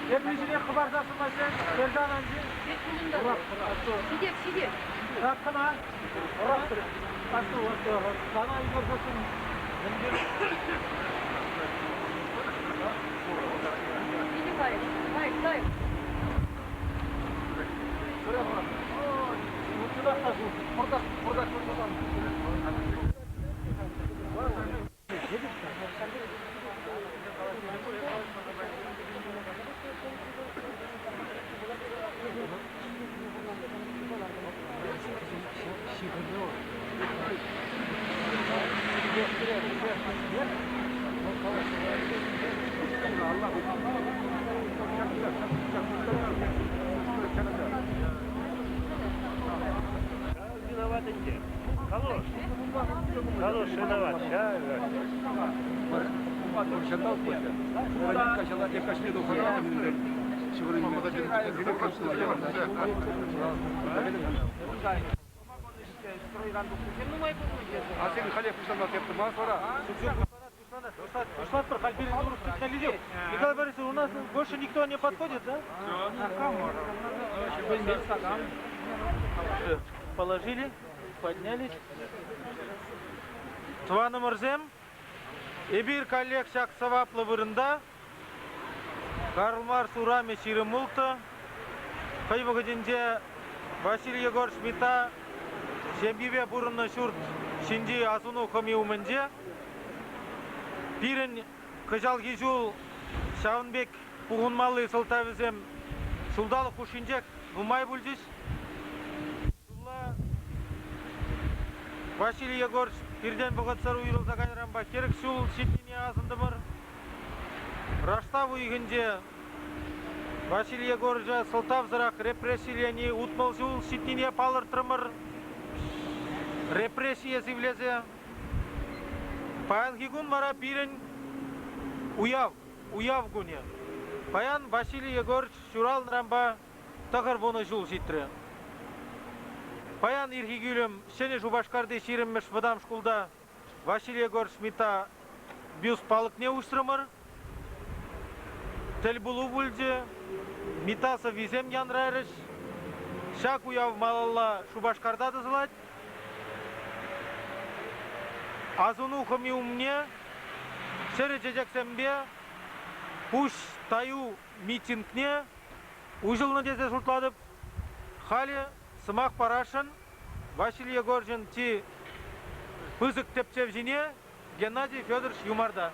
Теприсене хӑпарса сӑмахсем Сержан анчи. Сидет, сидет. Кӑна. Сана юрсасын. Иди, лайк, лайк, лайк. Виноват ӗнтӗ. Калош. Калош виноват. А сен халех пуҫланма тӑмас вара. Николай Борисович, у нас больше никто не подходит, да? Положили, поднялись. Тӑванӑмӑрсем, эпир каллех ҫак сӑваплӑ вырӑнта Карл Маркс урамӗ 26 хӑй вӑхӑтӗнче Василий Егорович Митта ҫемйипе пурӑннӑ ҫурт ҫинчи асӑну хӑми умӗнче пирӗн кӑҫалхи ҫул ҫавӑн пек пухӑнмалли сӑлтавӗсем ҫулталӑк хушшинчех нумай пулчӗҫ. Ҫулла Василий Егорович пиртен вӑхӑтсӑр уйрӑлса кайнӑранпа 40 ҫул ҫитнине асӑнтӑмӑр. Раштав уйӑхӗнче Василий Егоровича сӑлтавсӑрах репрессилени 60 ҫул ҫитнине палӑртрӑмӑр. Репрессие сивлесе. Паянхи кун вара пирӗн уяв, уяв кунӗ. Паян Василий Егорович ҫуралнӑранпа 90 ҫул ҫитрӗ. Паян ирхи кӳлӗм Ҫӗнӗ Шупашкарти 20-мӗш вӑтам шкулта Василий Егорович Митта бюст палӑкне уҫрӑмӑр. Тӗлпулу пулчӗ, Митта сӑввисем янрарӗҫ. Ҫак уяв малалла Шупашкарта тӑсӑлать. Асӑну хӑми умне чӗрӗ чечексемпе пуҫ таю митингне уҫӑлнӑ тесе шутлатӑп. Халӗ сӑмах парасшӑн Василий Егоровичӑн чи пысӑк тӗпчевҫине Геннадий Федорович Юмарта.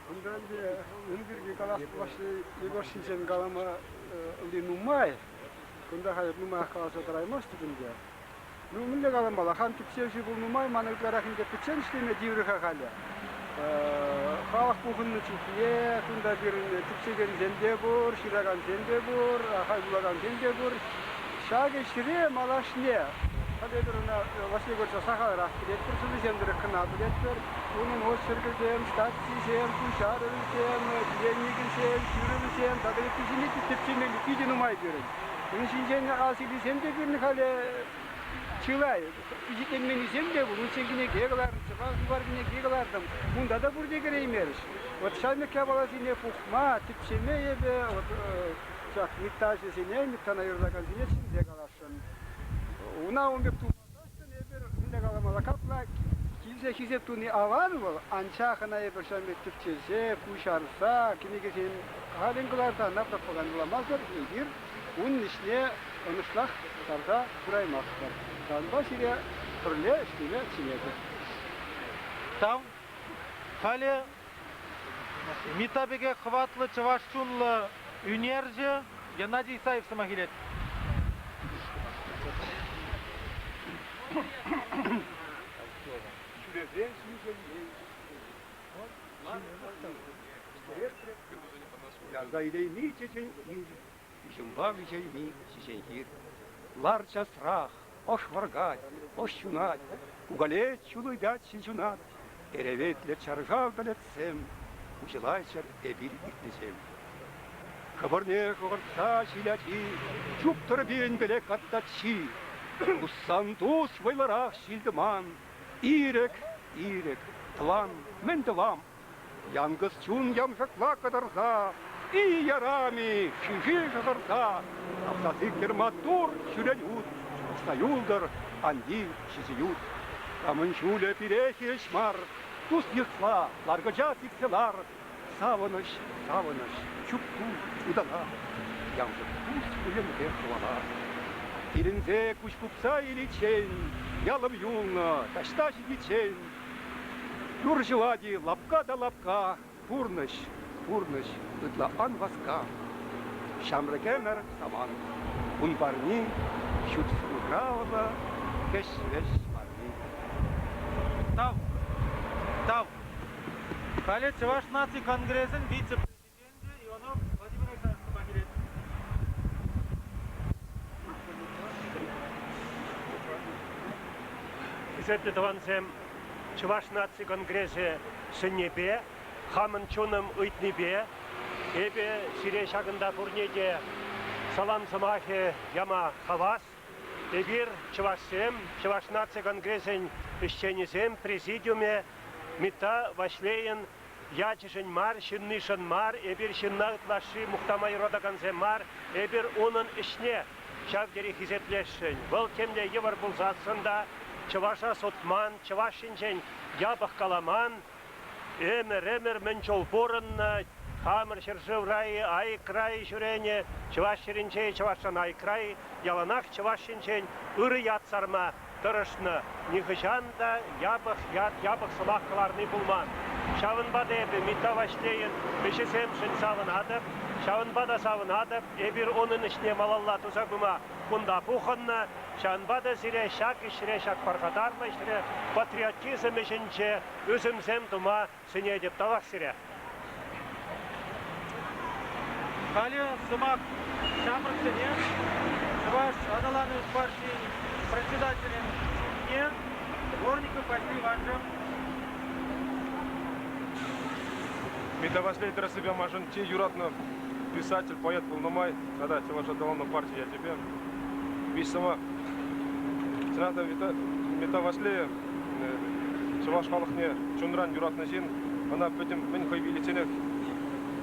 Кунта ун пирки калас Егор ҫинчен калама нумай. Кунта халь нумаях каласа тӑраймастӑп ӗнтӗ. Ну, мӗнле каламалла, хам тӗпчевҫӗ пулнӑ май ман ытларах ӗнтӗ пӗччен ӗҫлеме тиврӗ-ха халӗ. Халӑх пухӑннӑ чухне кунта пирӗн тӗпчекенсем те пур, ҫыракансем те пур, ахаль вулакансем те пур. Ҫак ӗҫре малашне халь эпир ӑна Василий Егоровича сахалрах пӗлетпӗр, сӑввисем тӑрӑх кӑна пӗлетпӗр. Унӑн очеркӗсем, статйисем, пуҫарӑвӗсем, дневникӗсем, ҫырӑвӗсем тата ыттисене те тӗпчемелли питӗ нумай пирӗн. Ун ҫинчен асилисем те пирӗн халӗ чылай. Пичетленменнисем те пур. Унччен кӗнеке кӑлартӑм, Чӑваш Хыпар кӗнеки кӑлартӑм. Унта та пурте кӗреймерӗҫ. Вот ҫав пек япаласене пухма, тӗпчеме эпӗ вот ҫак миттаҫӑсене, миттана юратакансене чӗнсе каласшӑн. Уна ун пек тумасассӑн эпир мӗнле каламалла, капла килсе хисеп туни аван вӑл, анчах ӑна эпир ҫавӑн пек тӗпчесе, куҫарса, кӗнекесен халӗн кӑларса ӑна пропагандӑламасӑр эпир ун ӗҫне ӑнӑҫлах сарса пыраймастпӑр. Ҫавӑнпа сире пӗрле ӗҫлеме чӗнетӗп. Тав. Халӗ Митта пекех хӑватлӑ чӑваш чунлӑ ӳнерҫӗ Геннадий Исаев сӑмах илет. Ҫӳресен ҫӳҫенмен. Ярса илейми чечен ир, Ҫумпа виҫейми ҫеҫен хир. Лар часрах, ӑш вӑркать, ӑш ҫунать, Кукалет, ҫул ыйтать ҫил ҫунат. Эреветлӗ чаршав пӗлӗтсем. Уҫӑлайччӑр эпир иртнисем. Кӑкӑрне кӑкӑртса ҫил ачи, чуптӑр пирӗнпеле каттаччи. Туссан тус вӑйлӑрах ҫил-тӑман, ирӗк, ирӗк, тӑван, мӗн тӑвам? Янкӑс чун ямшӑкла кӑтӑрса, и ярами, ши-ши шӑхӑрса, тапса сиктӗр маттур ҫӳрен ут, пӑхса юлтӑр ан тив ҫичӗ ют. Камӑн ҫулӗ пире хирӗҫ мар, тус-йышла, ларкӑча сиксе лар, Савӑнӑҫ, савӑнӑҫ, чупту, ытала, ямшӑк пуҫ пӳлӗмре хӑвала. Килӗнсе куҫ хупса иличчен, ялӑм юлнӑ, таҫта ҫитиччен. Юр ҫӑвать-и лапка та лапка, пурнӑҫ, пурнӑҫ, ытла ан васка. Ҫамрӑк ӗмӗр саман, ун парни ҫут шӑнкӑравлӑ кӗҫ-вӗҫ парни. Тав, тав. Халӗ Чӑваш наци конгресӗн вице-президенчӗ Иванов Владимир Александрович сӑмах илет. Хисеплӗ тӑвансем, Чӑваш наци конгресӗ сӗннипе, хамӑн чунӑм ыйтнипе эпӗ сире ҫакӑнта пурне те салам сӑмахӗ яма хавас. Эпир, чӑвашсем, Чӑваш наци конгресӗн ӗҫченӗсем, президиумӗ Митта Ваҫлейӗн ячӗшӗн мар, ҫыннишӗн мар, эпир ҫынна ытлашши мухтама юратакансем мар, эпир унӑн ӗҫне ҫав тери хисеплесшӗн. Вӑл темле йывӑр пулсассӑн та чӑваша сутман, чӑваш ҫинчен япӑх каламан, ӗмӗр-ӗмӗр мӗн чул пурӑннӑ, хамӑр ҫӗршывра-и, айӑкра-и ҫӳренӗ, чӑваш ҫӗрӗнче чӑвашран айӑкра-и, яланах чӑваш ҫинчен ырӑ ят сарма тӑрӑшнӑ, нихӑҫан та япӑх ят, япӑх сӑмах кӑларни пулман. Ҫавӑнпа та эпӗ Митта Ваҫлейӗн ӗҫӗсемшӗн савӑнатӑп, ҫавӑнпа та савӑнатӑп, эпир унӑн ӗҫне малалла туса пыма кунта пухӑннӑ. Ҫавӑнпа та сире ҫак ӗҫре, ҫак пархатарлӑ ӗҫре, патриотизм ӗҫӗнче ӳсӗмсем тума сӗнетӗп. Тавах сире. Халӗ сӑмах ҫамрӑксене Чӑваш аталану партийӗн председателӗн ҫумне Дворников Василий Ивановича. Митта Ваҫлей тӗрӗссипе маншӑн чи юратнӑ писатель, поэт пулнӑ май тата Чӑваш аталану парти ячӗпе виҫ сӑмах. Чӑнах та Митта Ваҫлейӗ чӑваш халӑхне чунран юратнӑ ҫын, ӑна пӗтӗм мӗн хӑй виличченех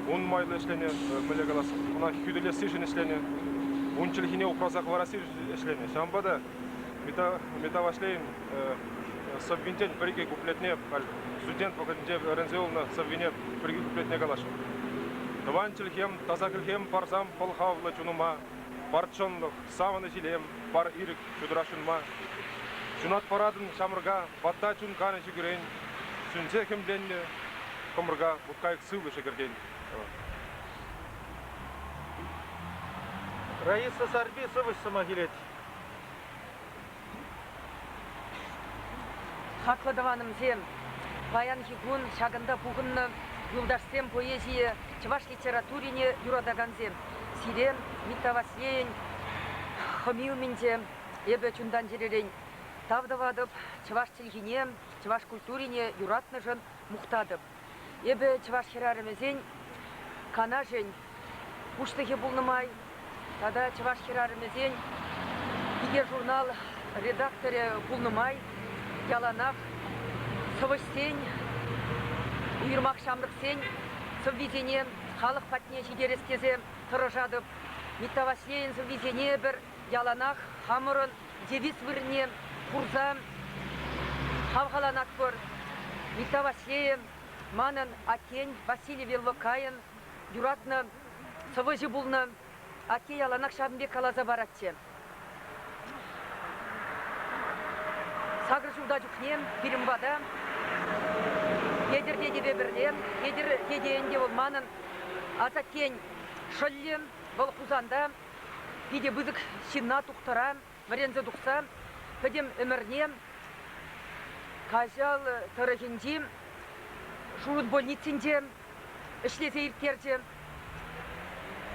ун майлӑ ӗҫленӗ, мӗнле калас, ӑна хӳтӗлессишӗн ӗҫленӗ, ун чӗлхине упраса хӑварассишӗн ӗҫленӗ. Ҫавӑнпа та Митта Ваҫлейӗн сӑввинчен пӗр-икӗ куплетне халь студент вӑхӑтӗнче вӗренсе юлнӑ сӑввине пӗр-икӗ куплетне каласшӑн. Тӑван чӗлхем, таса хӗлхем парсам пӑлхавлӑ чунӑма, пар чӑнлӑх, савӑнӑҫ илем, пар ирӗк ҫутӑра ҫунма. Ҫунат паратӑн ҫамрӑка, ватта чун канӑҫӗ кӳрен, сӳнсе хӗмленнӗ кӑмрӑка вуткайӑк сывлӑшӗ кӗртен. Раиса Сарпи сӑвӑҫ сӑмах илет. Хаклӑ тӑванӑмсем, паянхи кун ҫакӑнта пухӑннӑ юлташсем поэзие, чӑваш литературине юратакансем, сире Митта Ваҫлейӗн хӑми умӗнче эпӗ чунтан-чӗререн тав тӑватӑп, чӑваш чӗлхине, чӑваш культурине юратнӑшӑн мухтатӑп. Эпӗ чӑваш хӗрарӑмӗсен канашӗн пуҫлӑхӗ пулнӑ май тата чӑваш хӗрарӑмӗсен Пике журнал редакторӗ пулнӑ май яланах сӑвӑҫсен, уйрӑмах ҫамрӑксен сӑввисене халӑх патне ҫитерес тесе тӑрӑшатӑп. Митта Ваҫлейӗн сӑввисене эпир яланах хамӑрӑн девиз вырӑнне хурса хавхаланатпӑр. Митта Ваҫлейӗ манӑн аттен Василий Веллокайӑн юратнӑ сӑвӑҫӑ пулнӑ. Атте яланах ҫавӑн пек каласа паратчӗ. Сакӑр ҫулта чухне пирӗн пата Петӗр тетепе пӗрле, Петӗр тете ӗнтӗ вӑл манӑн асаттен шӑллӗ, вӑл Хусанта питӗ пысӑк ҫынна тухтӑра вӗренсе тухса пӗтӗм ӗмӗрне Каҫал тӑрӑхӗнчи Шурут больницинче ӗҫлесе ирттерчӗ.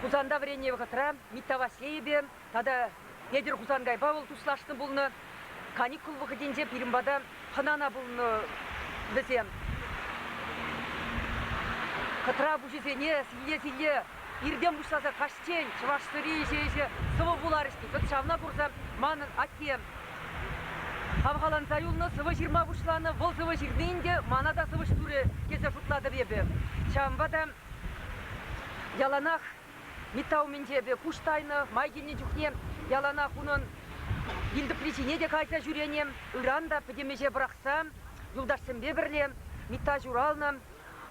Хусанта вӗреннӗ вӑхӑтра Митта Ваҫлейӗпе тата Петӗр Хусанкайпа вӑл туслашнӑ пулнӑ. Каникул вӑхӑтӗнче пирӗн пата хӑнана пулнӑ вӗсем. Кӑтра пуҫӗсене силле-силле иртен пуҫласа каҫчен чӑваш сӑри ӗҫе-ӗҫе сӑвӑ вуларӗҫ тет. Вӑт ҫавна курса манӑн атте хавхаланса юлнӑ, сӑвӑ ҫырма пуҫланӑ. Вӑл сӑвӑ ҫырни ӗнтӗ мана та сӑвӑҫ турӗ тесе шутлатӑп эпӗ. Ҫавӑнпа та яланах Митта умӗнче эпӗ пуҫ тайнӑ, май килнӗ чухне яланах унӑн вилтӑпри ҫине те кайса ҫӳренӗ. Ыран та пӗтӗм ӗҫе пӑрахса юлташсемпе пӗрле Митта ҫуралнӑ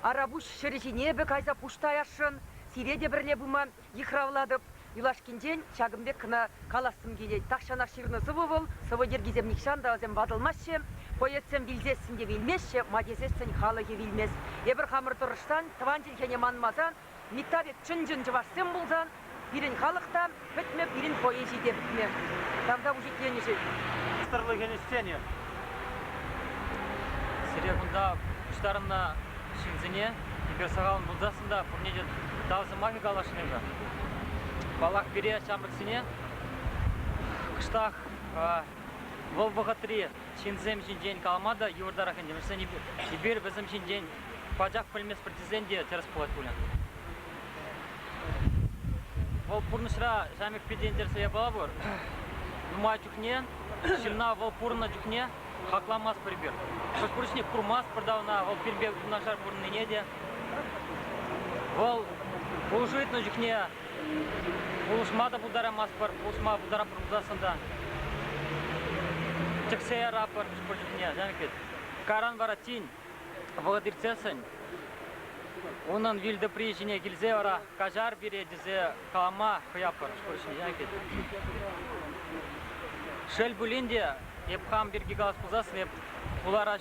Арапуҫ ҫӗрӗ ҫине эпӗ кайса пуҫ таясшӑн, сире те пӗрле пыма йыхравлатӑп. Юлашкинчен ҫакӑн пек кӑна калассӑм килет. Тахҫанах ҫырнӑ сӑвӑ вӑл, сӑвӑ йӗркисем нихҫан та вӗсем ватӑлмаҫҫӗ. Поэтсем вилсессӗн те вилмеҫҫӗ, ма тесессӗн халӑхӗ вилмест. Эпир хамӑр тӑрӑшсан, тӑван чӗлхене манмасан, Митта пек чӑн-чӑн чӑвашсем пулсан, пирӗн халӑх та пӗтмӗ, пирӗн поэзи те пӗтмӗ. Тавтапуҫ итленӗшӗн. Маҫтӑрлӑхӗн ӗҫченӗ. Сире кунта пуҫтарӑннӑ ҫынсене эпир сахалӑн пулсассӑн та пурне те тав сӑмахӗ каласшӑн эпӗ. Паллах, пире, ҫамрӑксене, кӑштах вӑл вӑхӑтри ҫынсем ҫинчен калама та йывӑртарах ӗнтӗ. Вӗсен эпир вӗсем ҫинчен пачах пӗлместпӗр тесен те тӗрӗс пулать пулӗ. Вӑл пурнӑҫра ҫамрӑк питӗ интереслӗ япала пур. Нумай чухне ҫынна вӑл пурӑннӑ чухне хакламастпӑр эпир. Хӑш-пӗр чухне курмастпӑр та ӑна, вӑл пирпе юнашар пурӑннине те. Вӑл пулӑшу ыйтнӑ чухне пулӑшма та пултараймастпӑр, пулӑшма пултаратпӑр пулсассӑн та тӗксе яратпӑр хӑш-пӗр чухне, ҫавӑн пек. Кайран вара тин вӑхӑт иртсессӗн унӑн вил тӑпри ҫине килсе вара каҫар пире тесе калама хӑяпӑр шкул ҫине ҫавӑн пек. Шел пулин те, эп хам пирки калас пулсассӑн, эп хулара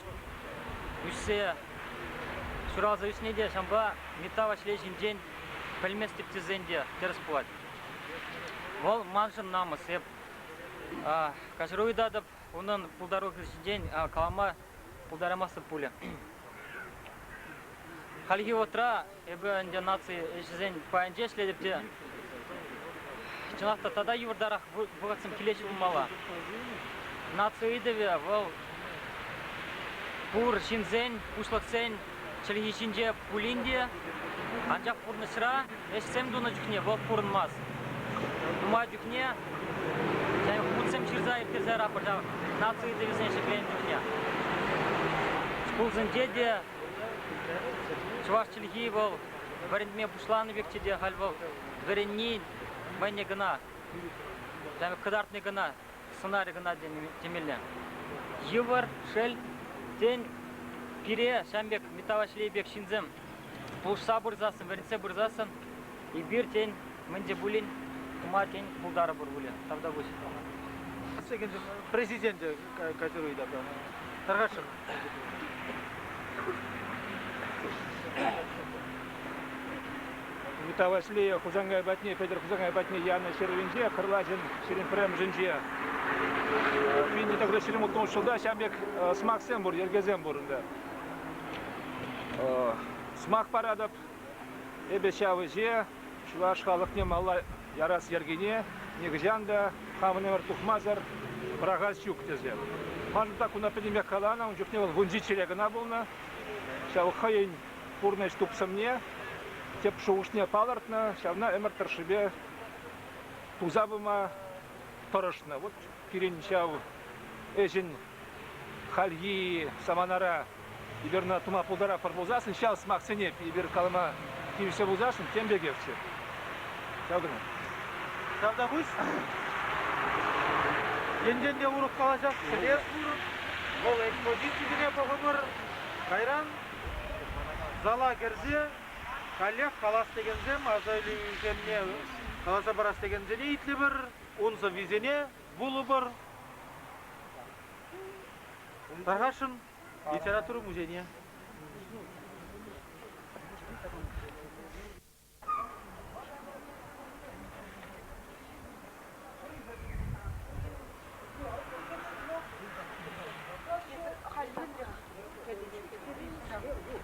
ӳссе ҫуралса ӳсни те ҫавӑнпа Митта Ваҫлей ҫинчен пӗлместӗп тесен те тӗрӗс пулать. Вӑл маншӑн намӑс. Эп каҫару ыйтатӑп, унӑн пултарулӑхӗ ҫинчен калама пултараймастӑп пулӗ. Хальхи вӑхӑтра эпӗ ӗнтӗ наци ӗҫӗсен пайӗнче ӗҫлетӗп те чӑнах та тата йывӑртарах вӑхӑтсем килеҫҫӗ пулмалла. Наци ыйтӑвӗ вӑл пур ҫынсен, пуҫлӑхсен чӗлхи ҫинче пулин те, анчах пурнӑҫра ӗҫсем тунӑ чухне вӑл пурӑнмасть. Нумай чухне хутсем ҫырса ирттерсе яратпӑр ҫав наци ыйтӑвӗсене ҫӗкленӗ чухне. Шкулсенче те чӑваш чӗлхи вӑл вӗрентме пуҫланӑ пекчӗ те халь вӑл вӗренни мӗнӗ кӑна, кӑтартни кӑна. сӑнарӗ кӑна темелле. Йывӑр, шел, тен, пире ҫавӑн пек Митта Ваҫлей пек ҫынсем пулӑшса пырсассӑн, вӗрентсе пырсассӑн, эпир, тен, мӗн те пулин тума, тен, пултарӑпӑр пулӗ. Тавтапуҫ. Президенчӗ каҫару ыйтатӑп. Тархасшӑн. Митта Ваҫлейӗ Хусанкай патне, Петӗр Хусанкай патне янӑ ҫырӑвӗнче, Кӑрлачӑн ҫирӗм пӗрремӗшӗнче 1926 ҫулта ҫавӑн пек сӑмахсем пур, йӗркесем пур унта. Сӑмах паратӑп, эпӗ ҫав ӗҫе чӑваш халӑхне малла ярас йӗркене нихӑҫан та хамӑн ӗмӗр тухмасӑр пӑрахас ҫук тесе. Маншӑн та куна пӗтӗмпех каланӑ, ун чухне вӑл вунҫиччӗре кӑна пулнӑ. Ҫав хӑйӗн пурнӑҫ тупсӑмне, тӗп шухӑшне палӑртнӑ, ҫавна ӗмӗр тӑршшӗпе туса пыма тӑрӑшнӑ. Вот пирӗн ҫав ӗҫӗн хальхи саманара эпир ӑна тума пултаратпӑр пулсассӑн, ҫав сӑмахсене эпир калама тивӗҫлӗ пулсассӑн тем пекехчӗ. Ҫав кӑна. Тавтапуҫ. Енчен те урӑх калаҫас чӗлес пур, вӑл экспозицисене пӑхӑпӑр. Кайран зала кӗрсе каллех калас текенсем аса илӳсемне каласа парас текенсене итлӗпӗр, ун сӑввисене вулӑпӑр. Тархасшӑн литература музейне.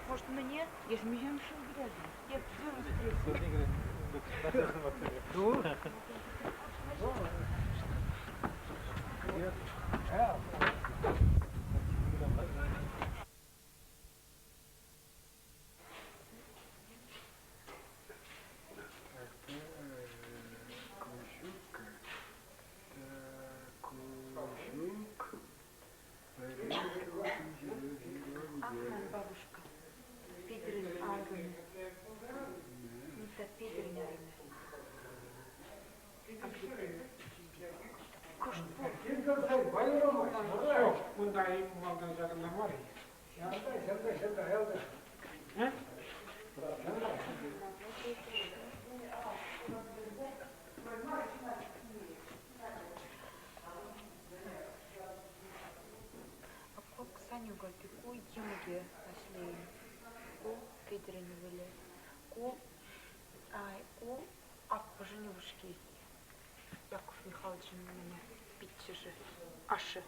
Может, мне? Кӑшт пур. Ҫук, унта малтан ҫакӑнта мар-и? Ку Санюка, ку йӑмӑкӗ Ваҫлейӗн, ку Петӗрӗн ывӑлӗ, ку ку аппӑшӗн упӑшки Яков Михайловичӑн мӗнӗ пиччӗшӗ, ашшӗ.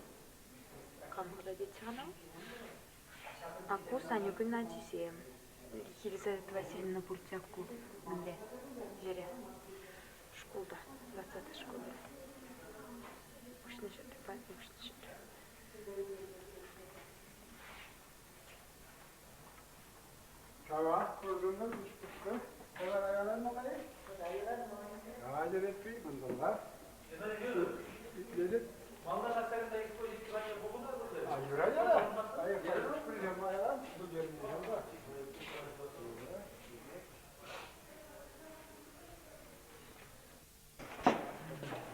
Кам хӑтать ӑна? А ку Санюкӑн ачисем. Елизавета Васильевна пурччӗ ку мӗнле ҫӗре шкулта, 20 шкулта. Уҫнӑ ҫӗрте, уҫнӑ ҫӗрте. Тавах, куртӑмӑр, выставка. Хатӗр кӑнтӑрла. Итлетӗп. А юрать ара.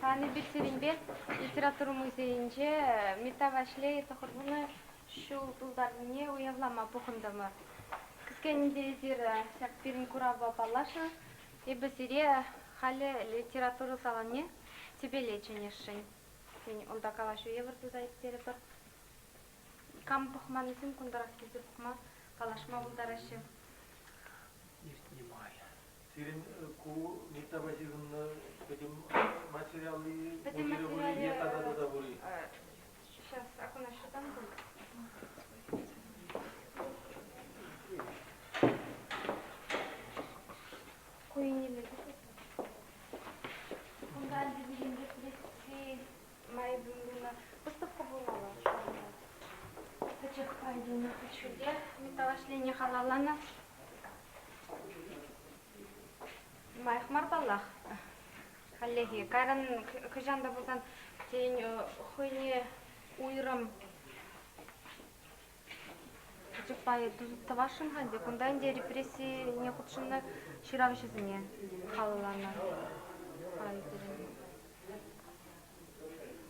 Паян эпир сирӗнпе литература музейӗнче Митта Ваҫлейӗ тӑхӑрвунӑ ҫул тултарнине уявлама пухӑнтӑмӑр. Кӗскен ӗнтӗ эсир ҫак пирӗн куравпа паллашнӑ. Эпӗ сире халӗ литература салонне тӗпеле чӗнесшӗн. Тен, унта калаҫу евӗр туса ирттерӗпӗр. Кам пӑхманнисем кунтарах килсе пӑхма, паллашма пултараҫҫӗ. Иртнӗ май. Сирӗн ку Митта Васильевна пӗтӗм материалы Пӗтӗм музейре е тата тата пур-и? Сейчас окуна что там будет? Ку еннелле Кунта репрессии майӗпен пынӑ выставка пулмалла. Пӗчӗк пайне ҫӳлте Митта Ваҫлейне халалланӑ. Нумаях мар паллах. Хальлӗхе. Кайран хӑҫан та пулсан, тен, хӑйне уйрӑм пӗчӗк пай тӑвасшӑн-ха ӗнтӗ. Кунта ӗнтӗ репрессине хутшӑннӑ ҫыравҫӑсене халалланӑ пай пирӗн.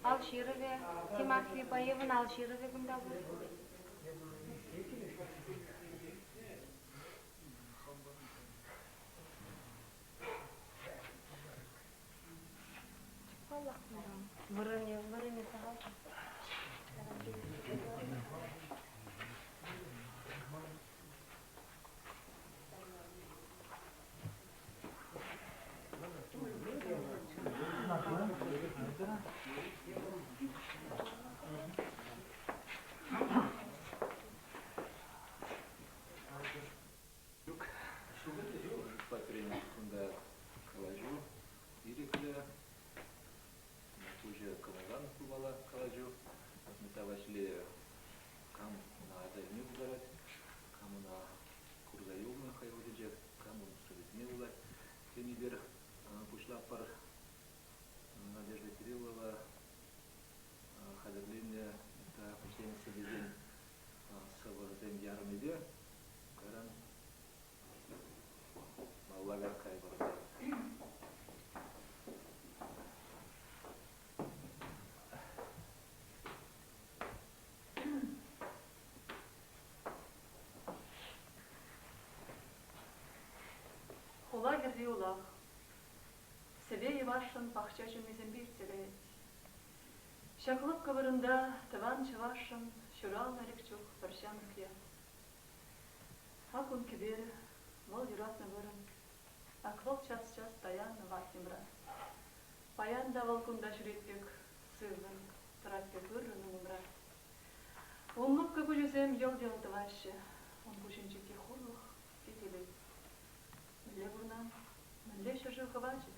Ал ҫырӑвӗ, Тимофей Поевӑн ал ҫырӑвӗ кунта пур. Паллах, вырӑнӗ, вырӑнӗ сахал. Ҫук. Патрин кунта калаҫу ирӗклӗ. Пуҫӗ кӑмӑлтан пулмалла калаҫу. Митта Ваҫлейӗ кам ӑна аса илме пултарать, кам ӑна курса юлнӑ хӑй вӑхӑтӗнче, кам ун сӑввисене вулать. Тенипер пуҫлатпӑр. Надежда Кириллова хатӗрленнӗ Митта Ваҫлейӗн сӑввисен сӑвӑсен ярӑмӗпе кайран малалла кайӑпӑр. Хула хӗрри улах. Сӗве йӑвашшӑн пахча ҫуммисемпе иртсе каять. Ҫак лӑпкӑ вырӑнта тӑван чӑвашшӑн ҫуралнӑ ӗлӗк чух пӗр ҫамрӑк ял. Ак ун кӗперӗ, вӑл юратнӑ вырӑн. Ак вӑл час-час таяннӑ ват йӑмра. Паян та вӑл кунта ҫӳрет пек сыввӑн, тӑрать пек ыррӑн ун умра. Ун лӑпкӑ куҫӗсем йӑл-йӑл тӑваҫҫӗ, ун куҫӗнче те хурлӑх, те телей. Мӗнле пурӑнан, мӗнле ҫӗршыв хӑвачӗ?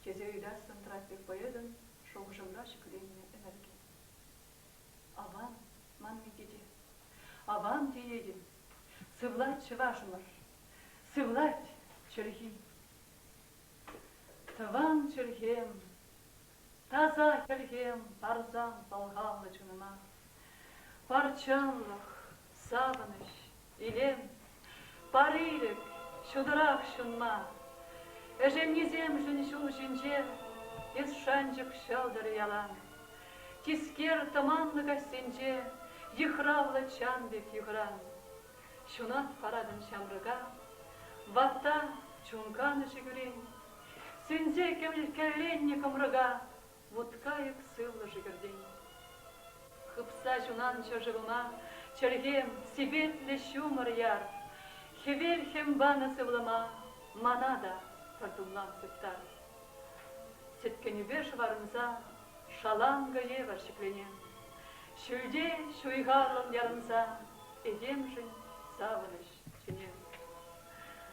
тесе ыйтассӑн тӑрать пек поэтӑн шухӑшӑмра ҫӗкленнӗ энерги. Аван, манми тете, аван теетӗн, сывлать чӑвашӑмӑр, сывлать чӗлхи. Тӑван чӗлхем, таса хӗлхем парсан пӑлхавлӑ чунӑма. Парчанлӑх, савӑнӑҫ, илем, пар ирӗк, ҫутӑрах ҫунма. Ӗшеннисемшӗн ҫул ҫинче. Эс шанчӑк ҫӑлтӑрӗ ялан. Тискер тӑманлӑ каҫсенче йыхравлӑ чан пек йыхӑран. Ҫунат паратӑн ҫамрӑка, ватта чун канӑҫӗ кӳрен. Сӳнсе кӗлленнӗ кӑмрӑка вут-кайӑк сывлӑшӗ кӗртен. Хыпса ҫунан ҫӗршывӑма чӗлхем, сипетлӗ ҫумӑр яр. Хӗвел хӗм панӑ сывлӑма мана та пӗр тумлам сыптар. Сӗткенӳпе шӑварӑнса шаланкӑ евӗр ҫӗкленем. Ҫӳлте ҫуйхарлӑн ярӑнса этемшӗн савӑнӑҫ чӗнем.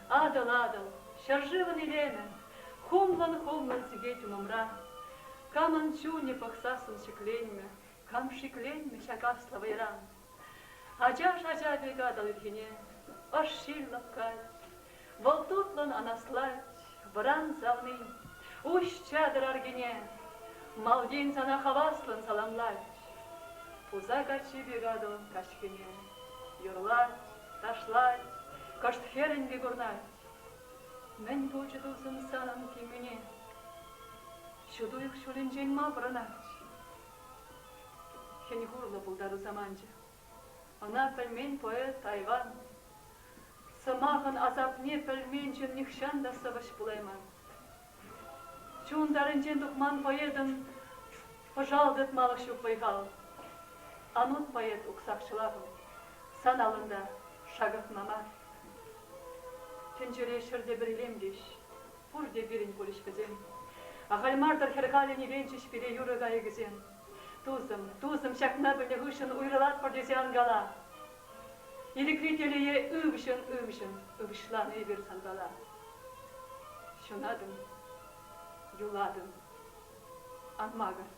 Атӑл, Атӑл, ҫӗршывӑн илемӗ, хумлӑн-хумлӑн сикет умӑмра. Камӑн чунӗ пӑхсассӑн ҫӗкленмӗ, кам шикленмӗ ҫак аслӑ вӑйран? Ачаш ача пек Атӑл ирхине ӑш ҫил лӑпкать, вӑл тутлӑн анаслать, вӑран савни, уҫ чатӑр аркине, малтен сана хаваслӑн саламлать. Пуса каччи пек Атӑл каҫхине юрлать, ташлать, кӑшт хӗрӗнкӗ курнать. Мӗн пулчӗ, тусӑм, санӑн киммӳне? Ҫут уйӑх ҫулӗнчен ма пӑрӑнать? Хӗн-хурлӑ пултару саманчӗ. Ӑна пӗлмен поэт айван. Сӑмахӑн асапне пӗлмен ҫын нихҫан та сӑвӑҫ пулайман. Чун тарӗнчен тухман поэтӑн пӑшал тытмалӑх ҫук вӑй-хал. Анут поэт уксахчӑлахӑм, сан аллунта шакӑртма мар. Тӗнчере ҫӗрте пӗр илем теҫ, пурте пирӗн пулӗҫ вӗсем. Ахаль мар-тӑр хӗр халӗн иленчӗҫ пире юрӑ кайӑкӗсем. Тусӑм, тусӑм, ҫакна пӗлнӗ хыҫҫӑн уйрӑлатпӑр тесе ан кала. Ирӗкри телее ывҫӑн-ывҫӑн ывӑҫланӑ эпир санпала. Ҫунатӑн, юлатӑн, ан макӑр.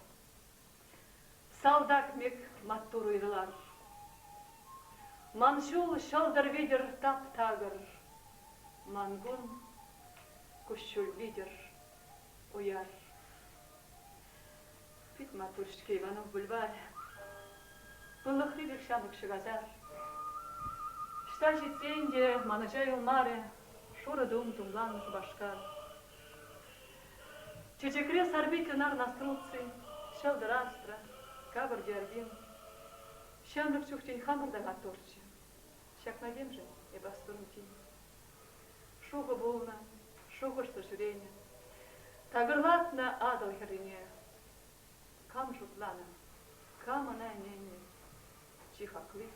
Салтак пек маттур уйрӑлар. Ман ҫул ҫӑлтӑр витӗр тап-такӑр, ман кун куҫҫуль витӗр уяр. Пит маттур-ҫке Иванов бульварӗ. Пыллӑхри пек ҫамрӑк ҫӑкасар. Ӑҫта ҫитсен те манӑҫа юлмарӗ шурӑ тум тумланнӑ Шупашкар. Чечекре сарпитлӗ нар Наструци, ҫӑлтӑр астра, капӑр георгин. Ҫамрӑк чух тен хамӑр та маттурччӗ. Ҫакна темшӗн эп астурӑм тин. Шухӑ пулнӑ, шухӑшсӑр ҫӳренӗ. Такӑрлатнӑ Атӑл хӗррине. Кам шутланӑ, кам ӑна ӗненнӗ? Чи хакли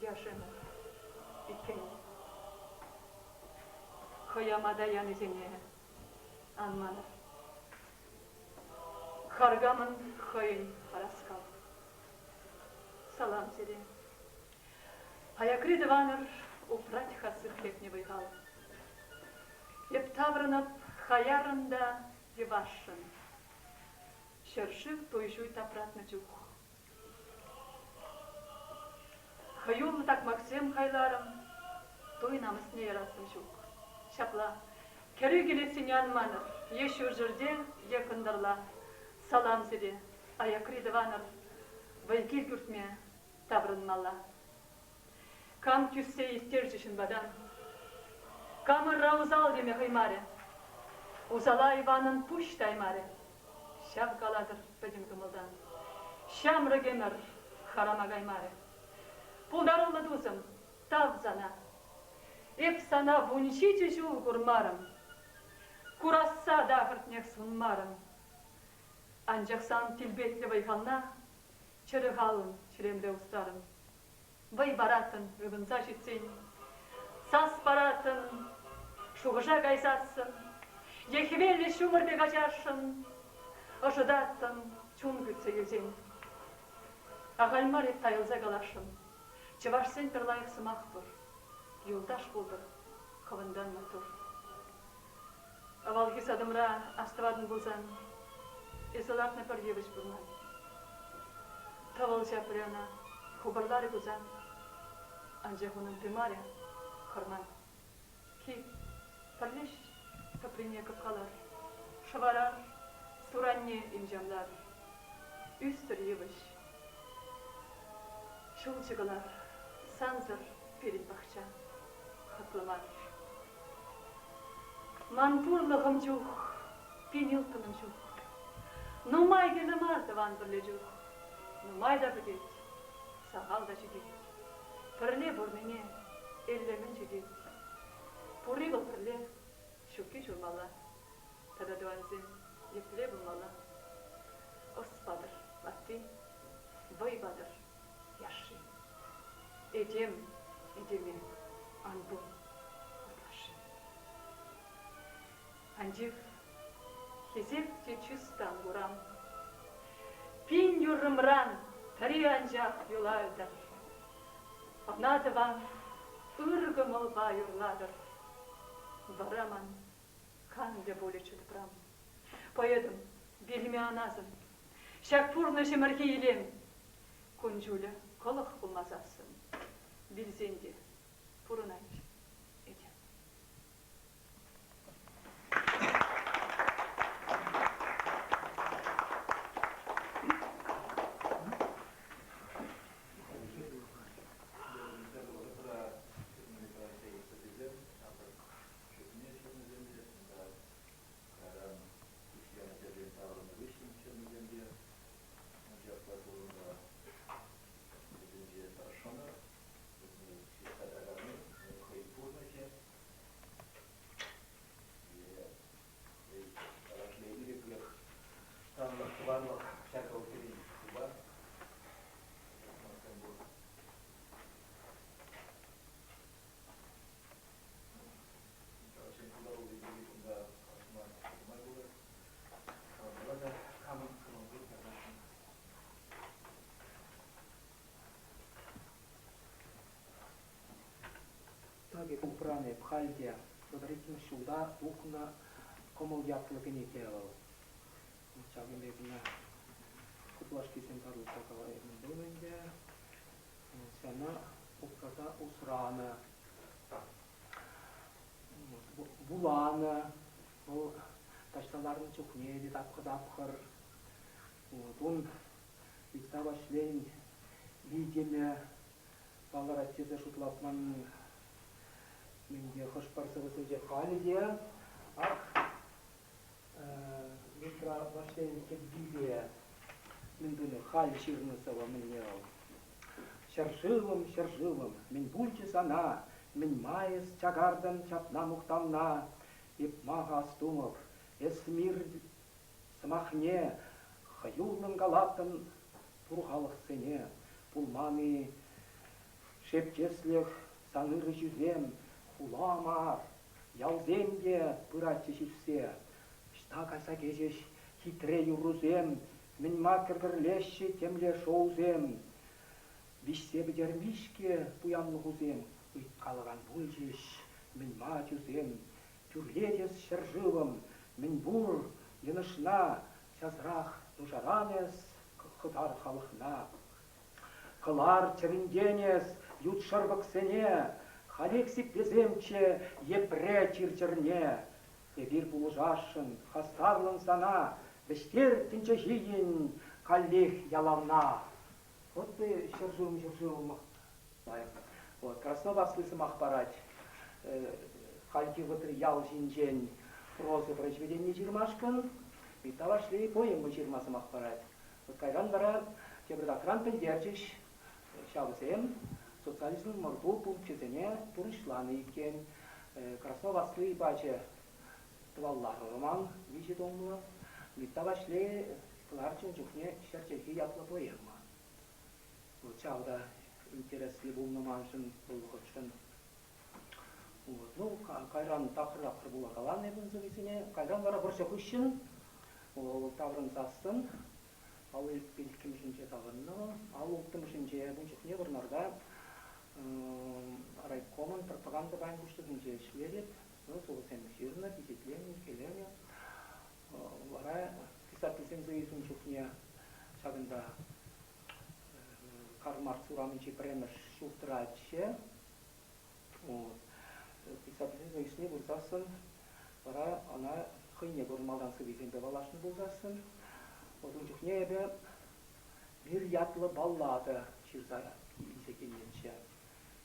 яш ӗмӗр иккен. Хӑямата янисене ан манӑр. Харкамӑн хӑйӗн хӑраскал. Салам сире. Аякри тӑванӑр упрать-ха сых лекнӗ вӑй-хал. Эп таврӑнӑп хаяррӑн та йӑвашшӑн. Ҫӗршыв туй-ҫуй тапратнӑ чух. Хӑюллӑ такмаксем хайларӑм, туй намӑсне ярассӑм ҫук. Ҫапла, кӗрӳ килессине ан манӑр, е ҫурҫӗрте, е кӑнтӑрла. Салам сире, аякри тӑванӑр, вӑй кил кӳртме таврӑнмалла. Кам тӳссе ирттерчӗ ҫынпатан? Кам ырра усал теме хӑймарӗ? Усала Иванӑн пуҫ таймарӗ. Ҫав калатӑр пӗтӗм кӑмӑлтан. Ҫамрӑк ӗмӗр харама каймарӗ. Пултаруллӑ тусӑм, тав сана. Эп сана 17 ҫул курмарӑм. Курасса та ахӑртнех сунмарӑм. Анчах сан тилпетлӗ вӑй-хална чӗрӗ халӑн чӗремре усрарӑм. Вӑй параттӑн ывӑнса ҫитсен, сас параттӑн шухӑша кайсассӑн, е хӗвеллӗ ҫумӑр пек ачашшӑн ӑшӑтаттӑн чун кӳтсе килсен. Ахаль мар эп тайӑлса каласшӑн, чӑвашсен пӗр лайӑх сӑмах пур: юлташ пултӑр хӑвӑнтан маттур. Авалхи садӑмра астӑватӑн пулсан, эсӗ лартнӑ пӗр йывӑҫ пур ман. Тӑвӑл ҫапрӗ ӑна, хупӑрларӗ тусан, анчах унӑн тымарӗ хӑрман. Кил, пӗрлеш тӑприне кӑпкалар, шӑварар, суранне имҫамлар. Ӳстӗр йывӑҫ, ҫулҫӑ кӑлар, сансӑр пирӗн пахча хӑтлӑ мар. Ман пурлӑхӑм чух, пин ылтӑнӑм ҫук. Нумай кирлӗ мар тӑван пӗрле чух. Нумай та пӗтет, сахал та ҫитет. Пӗрле пурнине элле мӗн ҫитет? Пурри вӑл пӗрле, ҫукки ҫурмалла. Тата тӑвансем епле пулмалла? Ӑс патӑр ватти, вӑй патӑр яшши. Этем этеме ан пул ытлашши. Анчах хисеп те чыс та ан курам. Пин юррӑмран пӗри анчах юлайтӑр. Ӑна тӑван ыр кӑмӑлпа юрлатӑр. Вара ман канлӗ пулӗччӗ тӑпрам. Поэтӑм, вилме ан асӑн. Ҫак пурнӑҫ ӗмӗрхи илем. Кун-ҫулӗ кӑлӑх пулмасассӑн, вилсен те пурӑнать этем. Танлӑх, тӑванлӑх ҫакӑ вӑл пирӗн шкулпа. Тӑкӗ упранӑ эп халь те 32-мӗш ҫулта тухнӑ Кӑмӑл ятлӑ кӗнеке вӑл. Ҫакӑн пек ӑна хуплашкисем татӑлса калаймӑн пулнӑ ӗнтӗ. Ҫавна упраса усранӑ. Вуланӑ. Вӑл таҫта ларнӑ чухне те тапхӑр-тапхӑр. Ун Митта Ваҫлейӗн витӗмӗ палӑрать тесе шутлатман ӗнтӗ хӑш-пӗр сӑвӑсенче халӗ те ак Митра Ваҫлейӗн кӗввипе мӗн тунӑ халь ҫырнӑ сӑвӑ мӗнле вӑл? Ҫӗршывӑм, ҫӗршывӑм, мӗн пулчӗ сана, мӗн ма эс чакартӑн чапна мухтавна? Эп ма-ха астумӑп, эс мир сӑмахне хӑюллӑн калаттӑн пур халӑхсене пулман-и шептеслӗх сан ырӑ ҫӳсем хула мар, ялсем те пыратчӗҫ ӳссе. Ӑҫта кайса кӗчӗҫ хитре юррусем, мӗн-ма кӗр-кӗрлеҫҫӗ темле шоусем? Виҫсе пӗтерми-ҫке пуянлӑхусем, ыйткалакан пулчӗҫ, мӗн-ма ачусем? Тӳрлет эс, ҫӗршывӑм, мӗнпур йӑнӑшна часрах нушаран эс хӑтар халӑхна. Кӑлар чӗринтен эс ют шӑрпӑксене, халех сиплесемччӗ епре чир-чӗрне. Эпир пулӑшасшӑн хастарлӑн сана, вӗҫтер тӗнче ҫийӗн каллех ялавна. Вот ты, ҫӗршывӑм, ҫӗршывӑм. Вот, Краснов асли сӑмах парать. Хальхи вӑхӑтри ял ҫинчен проза произведени ҫырмашкӑн Митта Ваҫлей поэма ҫырма сӑмах парать. Вот кайран вара тепӗртакран пӗлтерчӗҫ, ҫавсем социализм ӑмӑрту пункчӗсене пурнӑҫланӑ иккен. Краснов асли пачӗ тӑвалла роман виҫӗ томлӑ. Митта Ваҫлей кӑларчӗ ун чухне Ҫӗр чӗлхи ятлӑ поэма. Вот ҫав та интереслӗ пулнӑ маншӑн вӑл вӑхӑтшӑн. Вот. Ну, кайран тапхӑр-тапхӑр вулакаланӑ эпӗ ун сӑввисене. Кайран вара вӑрҫӑ хыҫҫӑн вӑл таврӑнсассӑн 55-мӗшӗнче таврӑннӑ вӑл. 56-мӗшӗнче ун чухне Вӑрнарта райкомӑн пропаганда пайӗн пуҫлӑхӗнче ӗҫлетӗп. Ну, сӑвӑсем ҫырнӑ, пичетленӗ, иккӗленӗ. Вара писательсен союзӗн чухне ҫакӑнта Карл Маркс урамӗнчи пӗрремӗш ҫуртраччӗ. Вот. Писательсен союзне пырсассӑн вара ӑна хӑйне курмалтан сӑввисемпе паллашнӑ пулсассӑн, вот ун чухне эпӗ Мир ятлӑ баллада ҫырса илсе килнӗччӗ.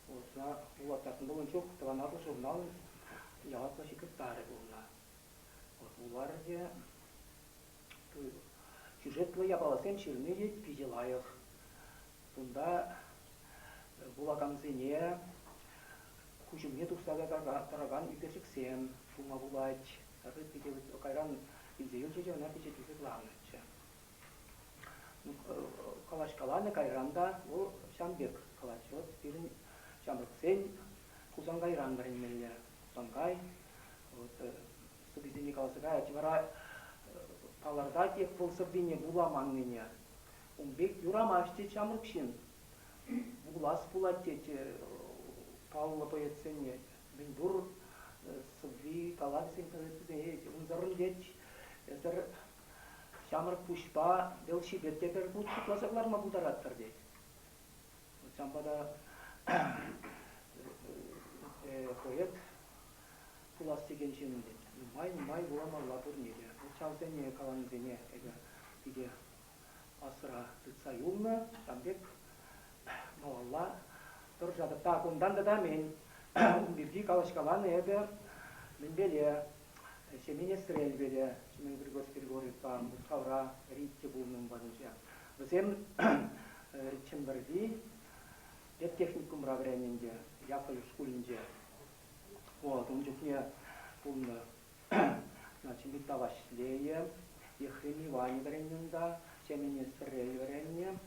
Вот ӑна вулаттартӑм. Вӑл ун чух Тӑван Атӑл журналӑн яваплӑ секретарӗ пулнӑ. Вот вуларӗ те. Сюжетлӑ япаласем ҫырни те питӗ лайӑх. Кунта вулакансене куҫ умне тухса тӑракан ӳкерчӗксем пулма пулать. Питӗ кайран илсе юлчӗ те ӑна пичетлесе кӑларнӑччӗ. Калаҫкаланӑ кайран та вӑл ҫавӑн пек калать. Вот пирӗн ҫамрӑксен Хусанкайран вӗренмелле. Хусанкай вот сӑввисене каласа каять. Вара палӑртать эп вӑл сӑввине вуламаннине. Ун пек юрамасть тет ҫамрӑк ҫын. Вулас пулать тет паллӑ поэтсене. Мӗнпур сӑвви, калавӗсен поэтсене унсӑрӑн тет эсӗр ҫамрӑк пуҫпа велосипед те пӗр хут шутласа кӑларма пултаратӑр тет. Ҫавӑнпа та поэт пулас текен ҫын тет. Нумай-нумай вуламалла пурне те. Вот ҫавсене каланисене эпӗ питӗ асра тытса юлнӑ. Ҫавӑн пек малалла тӑрӑшатӑп. Так, унтан тата мӗн? Ун пирки калаҫкаланӑ эпӗ мӗнпеле Ҫемен Эсрелпеле, Ҫемен Григорьевич Григорьевпа Мускавра Ритте пулнӑ ун патӗнче. Вӗсем Чӗмпӗрти педтехникумра вӗреннӗ ӗнтӗ, Яковлев шкулӗнче. Вот, ун чухне пулнӑ значит, Митта Ваҫлейӗ, Ехрем Иванӗ вӗреннӗ унта, Ҫемен Эсрел вӗреннӗ,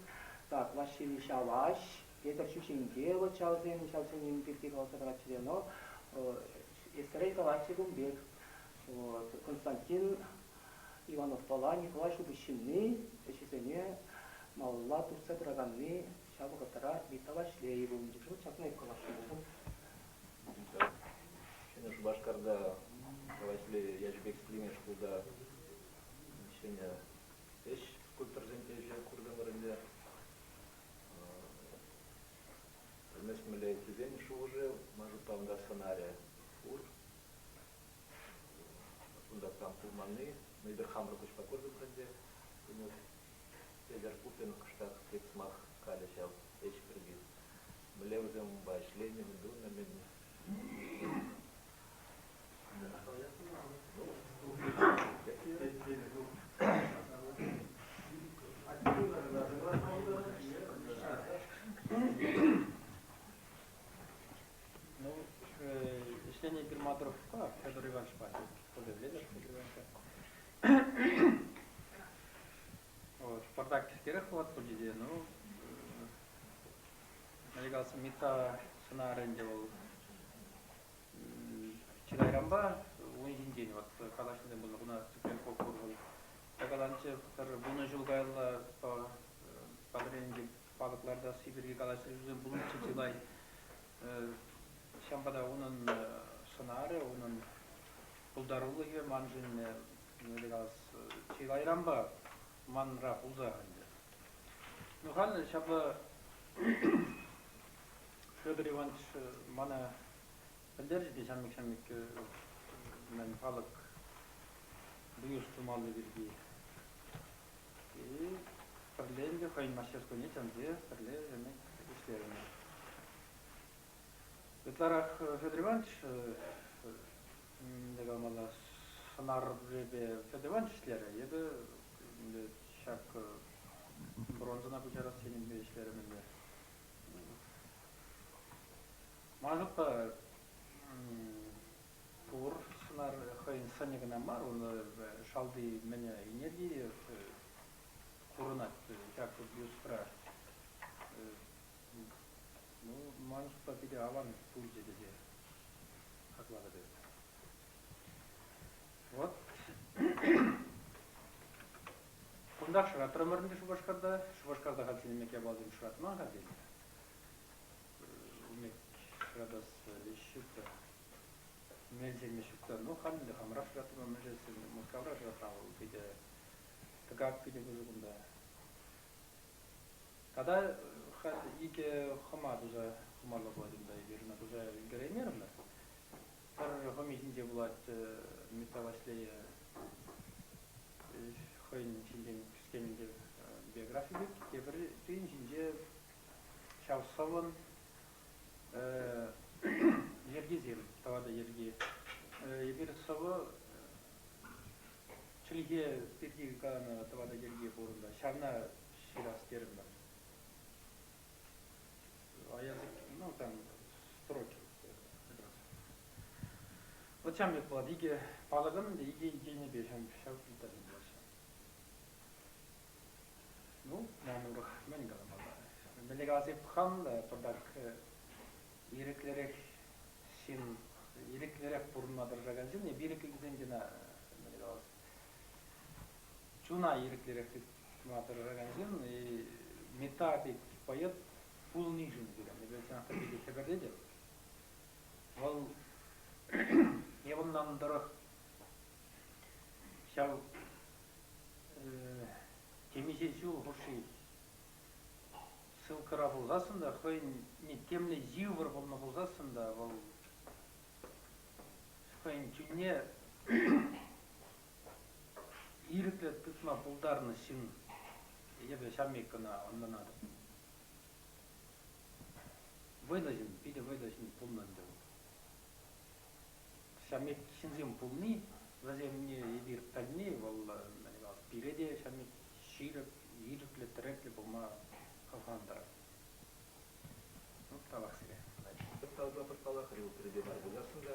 так, Василий Ҫаваҫ, Петӗр Ҫӳҫенке, вот ҫавсем, ҫавсем пирки каласа паратчӗ те, но Эсрел калатчӗ кун пек. Вот, Константин Ивановпала Николай Шупуҫҫынни ӗҫӗсене малалла туртса пыраканни ҫав вӑхӑтра Митта Ваҫлейӗ пулнӑ. Вот ҫакна эп каласшӑн пултӑм. Ҫӗнӗ Шупашкарта Ваҫлей ячӗпе хисепленекен шкулта ҫӗнӗ ӗҫ скульпторсен ӗҫӗ куртӑмӑр ӗнтӗ. Пӗлмест мӗнле тесен шухӑшӗ, ман шутпа унта сӑнарӗ пур. Кунта кам пулманни, ну эпир хамӑр куҫпа куртӑмӑр ӗнтӗ. Петӗр Пупин кӑштах тек сӑмах калӗ ҫав ӗҫ пирки. Мӗнле вӗсем унпа ӗҫленӗ, мӗн тунӑ, мӗн Ну, ӗҫленӗ эпир Мадуровпа, Федор Ивановичпа, пӗлетӗр Федор Ивановича. Вот, пӑртак кӗскерех пулать пулчӗ те, ну, мӗнле каласам, Митта сӑнарӗ ӗнтӗ вӑл чылайранпа ун ҫинчен вот калаҫнисем пулнӑ. Куна Цыпленков пур вӑл. Каланчӗ пӗр вунӑ ҫул каялла Патӑрьелӗнчи палӑк лартасси пирки калаҫусем пулнӑччӗ чылай. Ҫавӑнпа та унӑн сӑнарӗ, унӑн пултарулӑхӗ маншӑн, мӗнле калас, чылайранпа манра пулса ӗнтӗ. Ну, халь ҫапла Федор Иванович мана пӗлтерчӗ те ҫамрӑк-ҫамрӑк мӗн палӑк бюст тумалли пирки. И пӗрле ӗнтӗ хӑйӗн мастерскойне чӗнсе пӗрле ӗҫлерӗмӗр. Ытларах Федор Иванович мӗнле каламалла, сӑнарӗпе Федор Иванович ӗҫлерӗ. Эпӗ ҫак бронзӑна куҫарас енӗпе ӗҫлерӗм ӗнтӗ. Ман шутпа, пур сӑнар хӑйӗн сӑнӗ кӑна мар, ун шалти мӗнӗ энергийӗ курӑнать ҫак бюстра. Ну, ман шутпа питӗ аван пулчӗ тесе хаклатӑп эпӗ. Вот. Кунтах шӑратрӑмӑр ӗнтӗ Шупашкарта. Шупашкарта халь ҫӗнӗ япаласем шӑратман-ха тен. Умек шӑратас ӗҫ ҫук та. Мелсем ҫук та. Ну, халь ӗнтӗ хамӑрах шӑратрӑмӑр, мӗншӗн Мускавра шӑратма вӑл питӗ тӑкак питӗ пысӑк унта. Тата халь икӗ хӑма туса хумалла пулать унта. Эпир ӑна туса ӗлкӗреймерӗмӗр. Пӗр хӑми ҫинче пулать Митта Ваҫлейӗ хӑйӗн ҫинчен кӗскен биографи пек, тепӗр ҫинче ҫав сӑвӑн йӗркисем, тӑватӑ йӗрки. Эпир сӑвӑ Чӗлхе пирки каланӑ тӑватӑ йӗрке пур унта. Ҫавна ҫырас терӗмӗр. А язык, ну, там, строки как раз. Вот ҫам пек пулать. Икӗ палӑкӑн икӗ енӗпе ҫав ҫав детальсем пулаҫҫӗ. Ну, ман урӑх мӗн каламалла? Мӗнле калас эп хам та пӑртак ирӗклӗрех ҫын, ирӗклӗрех пурӑнма тӑрӑшакан ҫын, эп ирӗклӗ тесен кӑна мӗнле калас, чуна ирӗклӗрех тытма тӑрӑшакан ҫын, и Митта пек поэт пулнишӗн пирӗн. Эпӗ чӑнах та питӗ хӗпӗртетӗп. Вӑл эп тӑрӑх ҫав темиҫе ҫул хушши ссылкӑра пулсассӑн та хӑйӗн темле йывӑр пулнӑ пулсассӑн та вӑл хӑйӗн чунне ирӗклӗ тытма пултарнӑ ҫын. Эпӗ ҫав пек кӑна ӑнланатӑп. Вӑйлӑ ҫын, питӗ вӑйлӑ ҫын пулнӑ ӗнтӗ вӑл. Ҫав пек ҫынсем пулни, вӗсене эпир пӗлни, вӑл мӗн калас, пире те ҫав пек ҫирӗп, ирӗклӗ, тӗреклӗ пулма хавхалантарать. Ну, тавах сире. Паллах, пирӗнпе мар пулсассӑн та,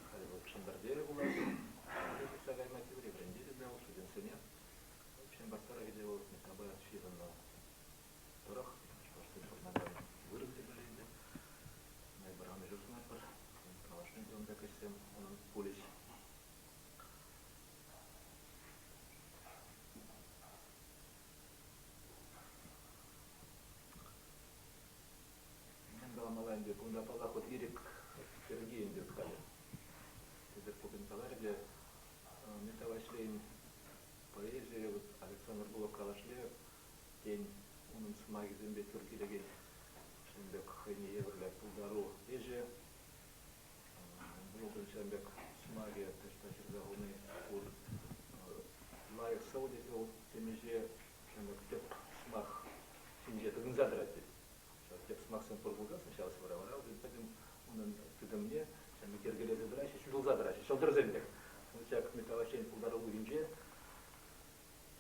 халӗ вӑл Чӗмпӗрте пулас, тухса кайма тиврӗ, вӗрентетӗп те вӑл студентсене. Чӗмпӗр тӑрӑхӗ те вӑл Миттапа ҫыхӑннӑ тӑрӑх, чӑвашсем пурӑнакан вырӑн темелле ӗнтӗ. Эпир ӑнӑҫу сунатпӑр. Малашне те ун пек ӗҫсем унӑн пулӗҫ. Мӗн каламалла ӗнтӗ, кунта, паллах, вот ирӗк пирки ӗнтӗ халӗ. Петӗр Пупин каларӗ те, Митта Ваҫлейӗн поэзийӗ, вот Александр Блок калашле, тен, унӑн сӑмахӗсемпе тӳр килекен ҫын пек хӑйне евӗрлӗ пултару ӗҫӗ. Блокӑн ҫавӑн пек сӑмахӗ таҫта ҫырса хуни пур. Лайӑх сӑвӑ тет вӑл темиҫе ҫавӑн пек тӗп сӑмах ҫинче тытӑнса тӑрать тет. Ҫав тӗп сӑмахсем пур пулсассӑн ҫав сӑвӑра вара пӗтӗм унӑн тытӑмне ҫавӑн пек йӗркелесе тӑраҫҫӗ, ҫутӑлса тӑраҫҫӗ, ҫӑлтӑрсем пек. Ҫак Митта пултарулӑхӗнче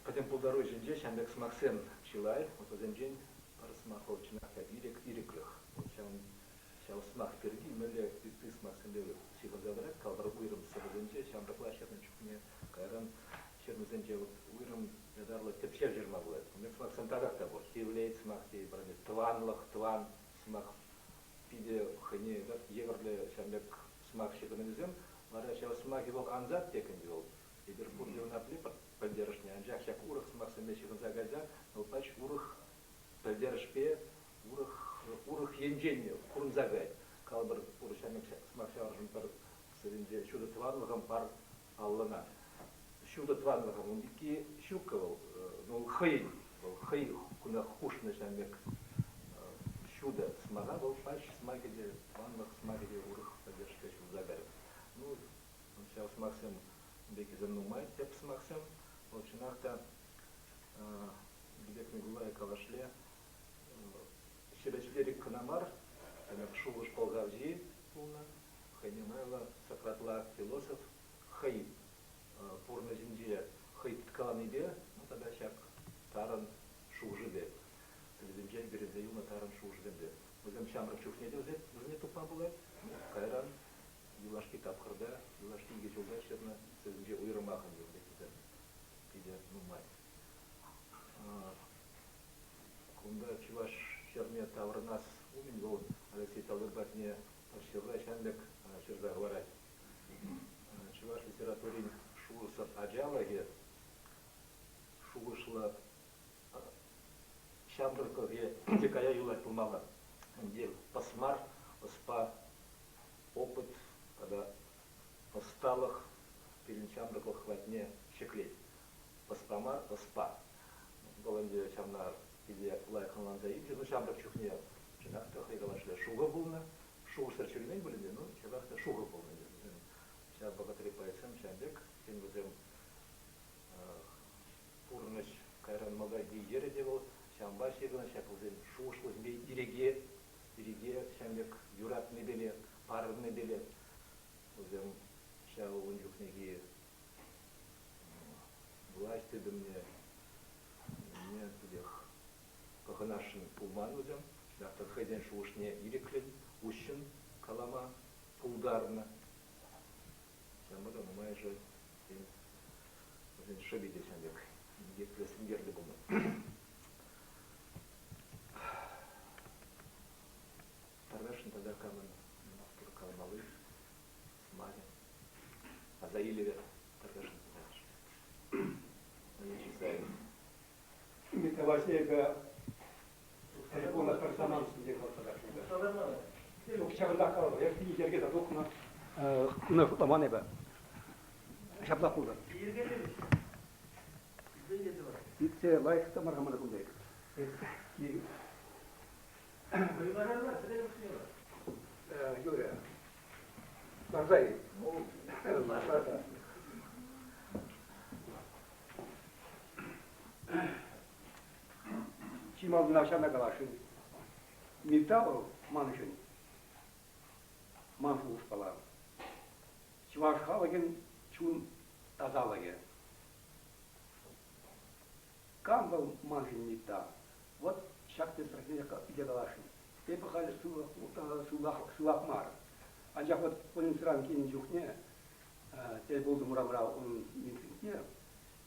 Пӗтӗм пултару ӗҫӗнче ҫавӑн пек сӑмахсем чылай. Вот вӗсенчен пӗр сӑмах вӑл чӑнах та ирӗк, ирӗклӗх. Вот ҫавӑн ҫав сӑмах пирки мӗнле ытти сӑмахсемпе ҫыхӑнса тӑрать, калӑпӑр, уйрӑм сӑвӑсенче ҫамрӑкла ҫырнӑ чухне, кайран ҫырнисенче вот уйрӑм ятарлӑ тӗпчев ҫырма пулать. Ун пек сӑмахсем татах та пур. Тивлет сӑмах тейӗпӗр, тӑванлӑх, тӑван сӑмах питӗ хӑйне евӗрлӗ ҫавӑн пек сӑмах ҫыхӑнӑвӗсем. Вара ҫав сӑмахӗ вӑл ансат пек ӗнтӗ вӑл. Эпир пурте ӑна пӗлетпӗр пӗлтерӗшне, анчах ҫак урӑх сӑмахсемпе ҫыхӑнса кайса вӑл пач урӑх пӗлтерӗшпе, урӑх урӑх енчен курӑнса каять. Калӑпӑр, пур ҫамрӑк сӑмах ҫаврӑнӑшӗн пӗр сӑввинче ҫутӑ тӑванлӑхӑм пар аллӑна. Ҫутӑ тӑванлӑхӑм ун пекки ҫуккӑ вӑл. Ну, хӑйӗн, вӑл хӑй куна хушнӑ ҫавӑн пек ҫутӑ сӑмаха вӑл пач сӑмахӗ те, тӑванлӑх сӑмахӗ те урӑх пӗлтерӗшпе ҫулса кайрӗ. Ну, ҫав сӑмахсем пеккисем нумай, тӗп сӑмахсем. Вӑл чӑнах та Илпек Микулай калашле ҫӗлӗ кӑна мар, шухӑш пӑлхавҫи пулнӑ, хӑйне майлӑ Сократла философ хӑй пурнӑҫӗнче хӑй тыткаланипе, ну тата ҫак тарӑн шухӑшӗпе, сӑввисенчен вӗренсе юлнӑ тарӑн шухӑшсемпе. Вӗсем ҫамрӑк чухне те вӗсене тупма пулать, кайран юлашки тапхӑрта, юлашки икӗ ҫулта ҫырнӑ сӑввисенче уйрӑмах ӗнтӗ ун пеккисем питӗ нумай. Кунта чӑваш ҫӗрне таврӑнас умӗн вӑл Алексей Талвир патне ҫырса ҫавӑн пек ҫырса хӑварать. Чӑваш литературин шухӑшсӑр ачалӑхӗ шухӑшлӑ ҫамрӑклӑхӗ те кая юлать пулмалла. Ӗнтӗ пӑсмар ӑспа опыт тата ӑсталӑх пирӗн ҫамрӑклӑх хӑватне ҫӗклет. Ӑспа мар, ӑспа. Вӑл ӗнтӗ ҫавна питӗ лайӑх ӑнланса илчӗ. Ну, ҫамрӑк чухне чӑнах та хӑй калашле шухӑ пулнӑ. Шухӑшсӑр ҫӳремен пулин те, ну, ҫапах та шухӑ пулнӑ ӗнтӗ. Вӗсем ҫав вӑхӑтри поэтсем ҫавӑн пек, тен, вӗсем пурнӑҫ кайран малтанхи йӗрӗ те вӑл ҫавӑнпа ҫыхӑннӑ, ҫак вӗсен шухӑшлӑхӗпе ирӗке, ирӗке ҫавӑн пек юратнипеле, парӑннипеле вӗсем ҫав ун чухнехи. пӑхӑнасшӑн пулман вӗсем. Ҫапах та хӑйсен шухӑшне ирӗклӗн, уҫҫӑн калама пултарнӑ. Ҫавӑнпа та нумайӑшӗ, тен, вӗсен шӑпи те ҫавӑн пек инкеклӗ, синкерлӗ пулнӑ. Таркашӑн тата камӑн пур каламалли сӑмахӗ, аса илӗвӗ Таркашӑн тата. Митта Ваҫлейпе телефона пӗр самант ҫинче каласа Ҫук, ҫакӑнтах калӑпӑр. Эп йӗркесе тухнӑ. Куна шутламан эпӗ. Ҫаплах пултӑр. Итсе лайӑх та мар-ха мана кунта. Юрӗ. Ларса-и? Ларса. Чи малтанах ҫавна каласшӑн. Митта вӑл маншӑн, ман шухӑшпала, чӑваш халӑхӗн чун тасалӑхӗ. Кам вӑл маншӑн Митта? Вот ҫак тӗслӗхне илсе каласшӑн. Эпӗ халь сывах мар. Анчах вот больницӑран килнӗ чухне тӗл пултӑм урамра ун митингне,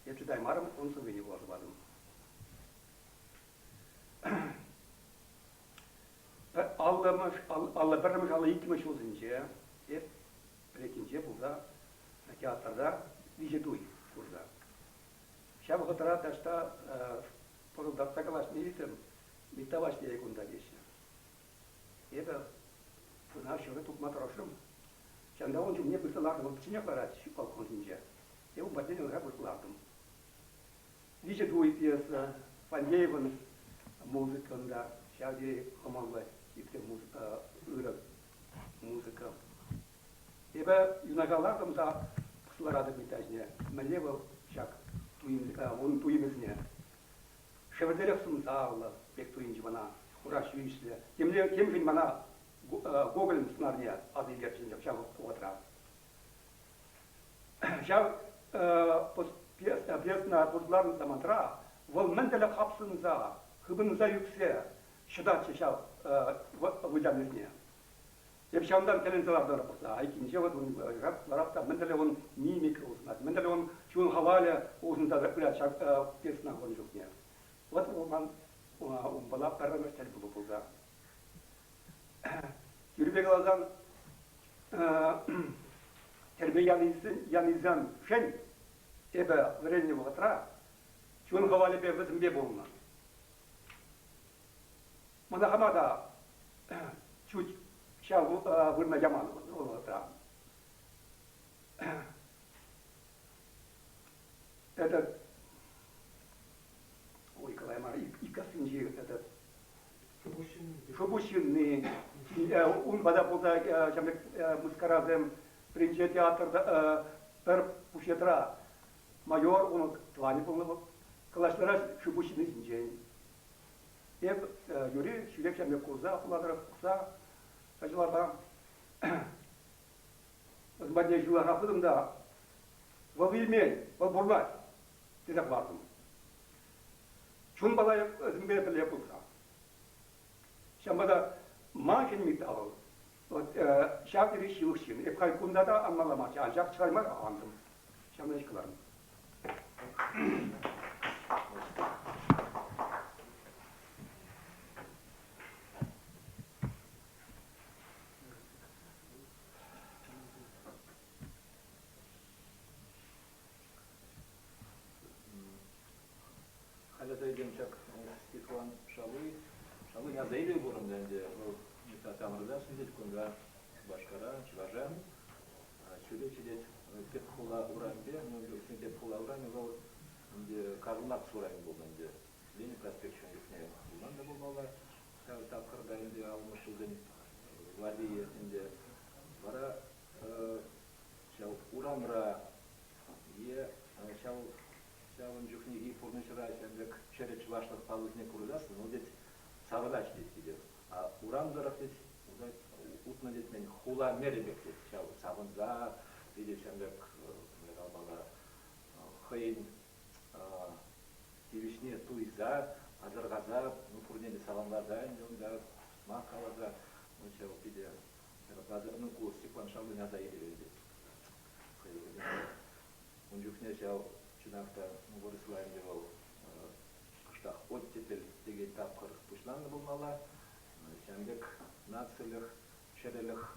эп чӑтаймарӑм, ун сӑввине вуласа патӑм. 51-мӗш, 52-мӗш ҫулсенче эп пӗррехинче пулса театрта виҫӗ туй курса. Ҫав вӑхӑтра таҫта пӑшӑлтатса калаҫни илтрӗм, Митта Ваҫлейӗ кунта теҫҫӗ. Эпӗ ӑна ҫыру тупма тӑрӑшрӑм. Ҫавӑнта ун ҫумне пырса лартӑм, вӑл пӗчченех ларать балкон ҫинче. Эпӗ ун патне ӑна пырса лартӑм. Виҫӗ туй пьеса, Фандеевӑн музыка унта ҫав тери кӑмӑллӑ хитре музыка, ырӑ музыка. Эпӗ юнашар лартӑм та пӑсларатӑп Митта ҫине. Мӗнле вӑл ҫак туйӑм, ун туйӑмӗсене? Шӗвӗртерех сӑмсаллӑ пек туйӑнчӗ мана, хура ҫӳҫлӗ. Темле, темшӗн мана Гоголӗн сӑнарне аса илтерчӗ ҫав вӑхӑтра. Ҫав пьесӑна пурнӑҫланӑ самантра вӑл мӗн тӗле хапсӑнса, хыпӑнса ӳксе ҫӑтатчӗ ҫав вылянисене. Эп ҫавӑнтан тӗлӗнсе лартӑм пӑхса. Айккинче вот ун ларап та мӗн тӗле ун мимика улшӑнать, мӗн тӗле ун чун хавалӗ улшӑнса пырать ҫак пьесӑна курнӑ чухне. Вот вӑл ман унпала пӗрремӗш тӗлпулу пулса. Тӳрӗпе каласан, тӗрме янисемшӗн эпӗ вӗреннӗ вӑхӑтра чун хавалӗпе вӗсемпе пулнӑ. Мана хама та чуть ҫав вырӑна яман вӑл вӑхӑтра. Этот, ой, калаймар, Иккассинчи этот Шупуҫ ҫынни, ун пата пулса ҫамрӑк мыскарасем пӗринче театрта пӗр буфетра майор унӑн тӑванӗ пулнӑ вӑл. Калаҫтарать Шупуҫ ҫынни ҫинчен. Эп юри ҫӳреп ҫамрӑк курса, хула тӑрӑх пӑхса каҫалапа ун патне ҫулаха пытӑм та вӑл вилмен, вӑл пурӑнать тесе хӑвартӑм. Чунпала вӗсемпе пӗрле пулса. Ҫавӑнпа та маншӑн Митта вӑл вот ҫав тери ҫывӑх ҫын. Эп халь кунта та анмалла марччӗ, анчах чӑтаймар антӑм. Ҫавна ҫеҫ каларӑм. Халӗ аса илтӗм ҫак Стихван Шалый. Шалый аса илӳ пурӑннӑ ӗнтӗ. Вӑл Митта Таврӑса сӗнет кунта Шупашкара, Чӑваша. Ҫӳрет ҫитет тӗп хула урамӗпе. Ну, тӗп хула урамӗ вӑл ӗнтӗ Карл Маркс урамӗ пулнӑ ӗнтӗ. Ленин проспекчӗ ун чухне пулман та пулмалла. Ҫав тапхӑрта ӗнтӗ 60 ҫулсен варрийӗ ӗнтӗ. Вара ҫав урамра е ҫав ҫавӑн чухнехи пурнӑҫра ҫав пек чӗрӗ чӑвашлӑх паллисене курсассӑн, вӑл тет савӑнать тет питӗ. А урам тӑрӑх тет утнӑ тет мӗн хула мэрӗ пек тет ҫав савӑнса питӗ ҫав пек мӗнле каламалла хӑйӗн тивӗҫне туйса. асӑрхаса, ну, пурне те саламласа ӗнтӗ унта, сӑмах каласа, ну, ҫав питӗ ну, ку Степан Шавлин аса илет. Хӑй ун чухне ҫав чӑнах та вырӑсла ӗнтӗ вӑл кӑштах оттепель текен тапхӑр пуҫланнӑ пулмалла. Ҫавӑн пек нацилӗх, чӗрӗлӗх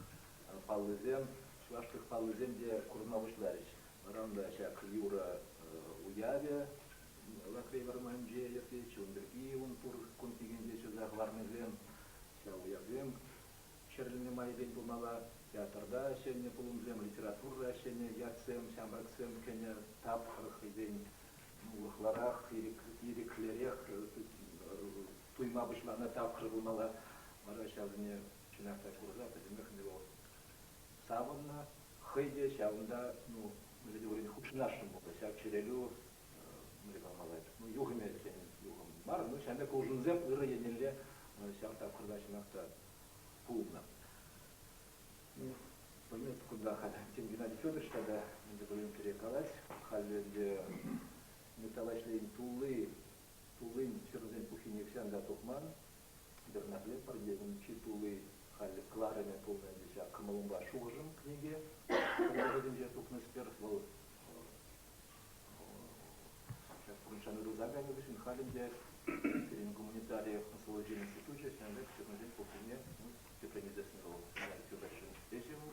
паллисем, чӑвашлӑх паллисем те курӑнма пуҫларӗҫ. Вара унта ҫак юрӑ уявӗ Лакрей вӑрманӗнче иртет, ун пирки ун пур кун пикенсе ҫырса хӑварнисем, ҫав уявсем чӗрӗлнӗ майӗпен пулмалла. Театрта ҫӗнӗ пулӑмсем, литературӑра ҫӗнӗ ятсем, ҫамрӑксем кӗнӗ тапхӑр хӑйсен урӑхларах, ирӗклӗрех туйма пуҫланӑ тапхӑр пулмалла. Вара ҫавсене чӑнах та курса пӗтӗмпех ӗнтӗ вӑл савӑннӑ. Хӑй те ҫавӑнта, ну, мӗнле те пулин хутшӑнасшӑн пулнӑ. Ҫав чӗрелӳ, мӗнле каламалла, ну, юхӑмӗ тен, юхӑм мар, ну, ҫавӑн пек улшӑнусем ырӑ еннелле ҫав тапхӑрта чӑнах та пулнӑ. Ну, пӗлмест кунта халь тем Геннадий Федорович тата ӗнтӗ пулин пире калать. Халь ӗнтӗ Митта Ваҫлейӗн тулли туллин ҫырусен пуххи нихҫан та тухман. Бернатле пӗртен чи тулли халь кӑларӑмӗ пулнӑ ӗнтӗ ҫак «Кӑмӑлӑмпа шухӑшӑм» кӗнеке. Вӑхӑтӗнче тухнӑскер вӑл ҫак пурнӑҫран уйрӑлса кайнӑ хыҫҫӑн халь ӗнтӗ пирӗн гуманитари ӑслӑлӑхӗн институчӗ ҫавӑн пек ҫырнисен пуххине тӗпрен илсессӗн вӑл Геннадий Федоровичӑн ӗҫӗ вӑл.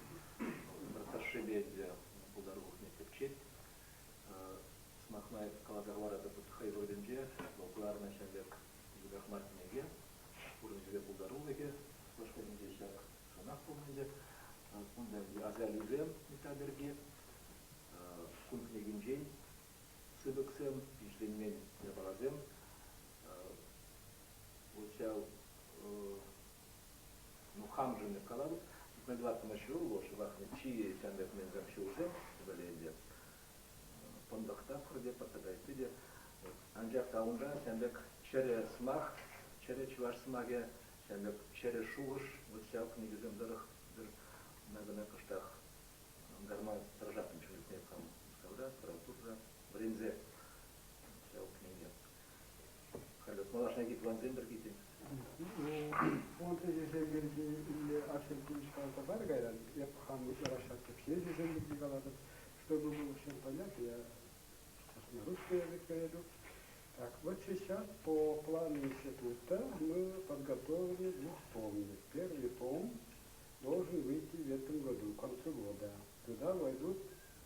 Пӗр тӑршшӗпе ӗнтӗ пултарулӑхне тӗпчет. Сӑмах май каласа хӑваратӑп, хӑй вӑхӑтӗнче вӑл кӑларнӑ ҫав пек пысӑках мар кӗнеке пурнӑҫӗпе пултарулӑхӗ хӑш хӑйӗнче ҫак сӑнах пулнӑ ӗнтӗ. Кунта асаилӳсем Митта пирки, кун кӗнекинчен сыпӑксем, пичетленмен япаласем. Вот ҫав ну, хамшӑн эп калатӑп, 24-мӗш ҫул, вӑл шӑпах чи ҫавӑн пек мӗнсем ҫулсем, пӗле пӑнтӑх тапхӑр те, тата ытти те. Анчах та унта ҫавӑн пек чӗрӗ сӑмах, чӗрӗ чӑваш сӑмахӗ, ҫавӑн пек чӗрӗ шухӑш, вот ҫав кӗнекесем тӑрӑх ӑна-кӑна кӑштах ӑнкарма тӑрӑшаттӑм чухне хам Мускавра, аспирантурӑра вӗренсе ҫав кӗнеке. Халь малашнехи плансем пирки те. Фонд ӗҫӗсем пирки Арсен Кимович каласа парӗ кайран. Эп хам ытларах ҫак тӗпчевҫӗсем пирки калатӑп. Чтобы было всем понятно, я сейчас на русский язык перейду. Так, вот сейчас по плану института мы подготовили двухтомник. Первый том должен выйти в этом году, к концу года. Туда войдут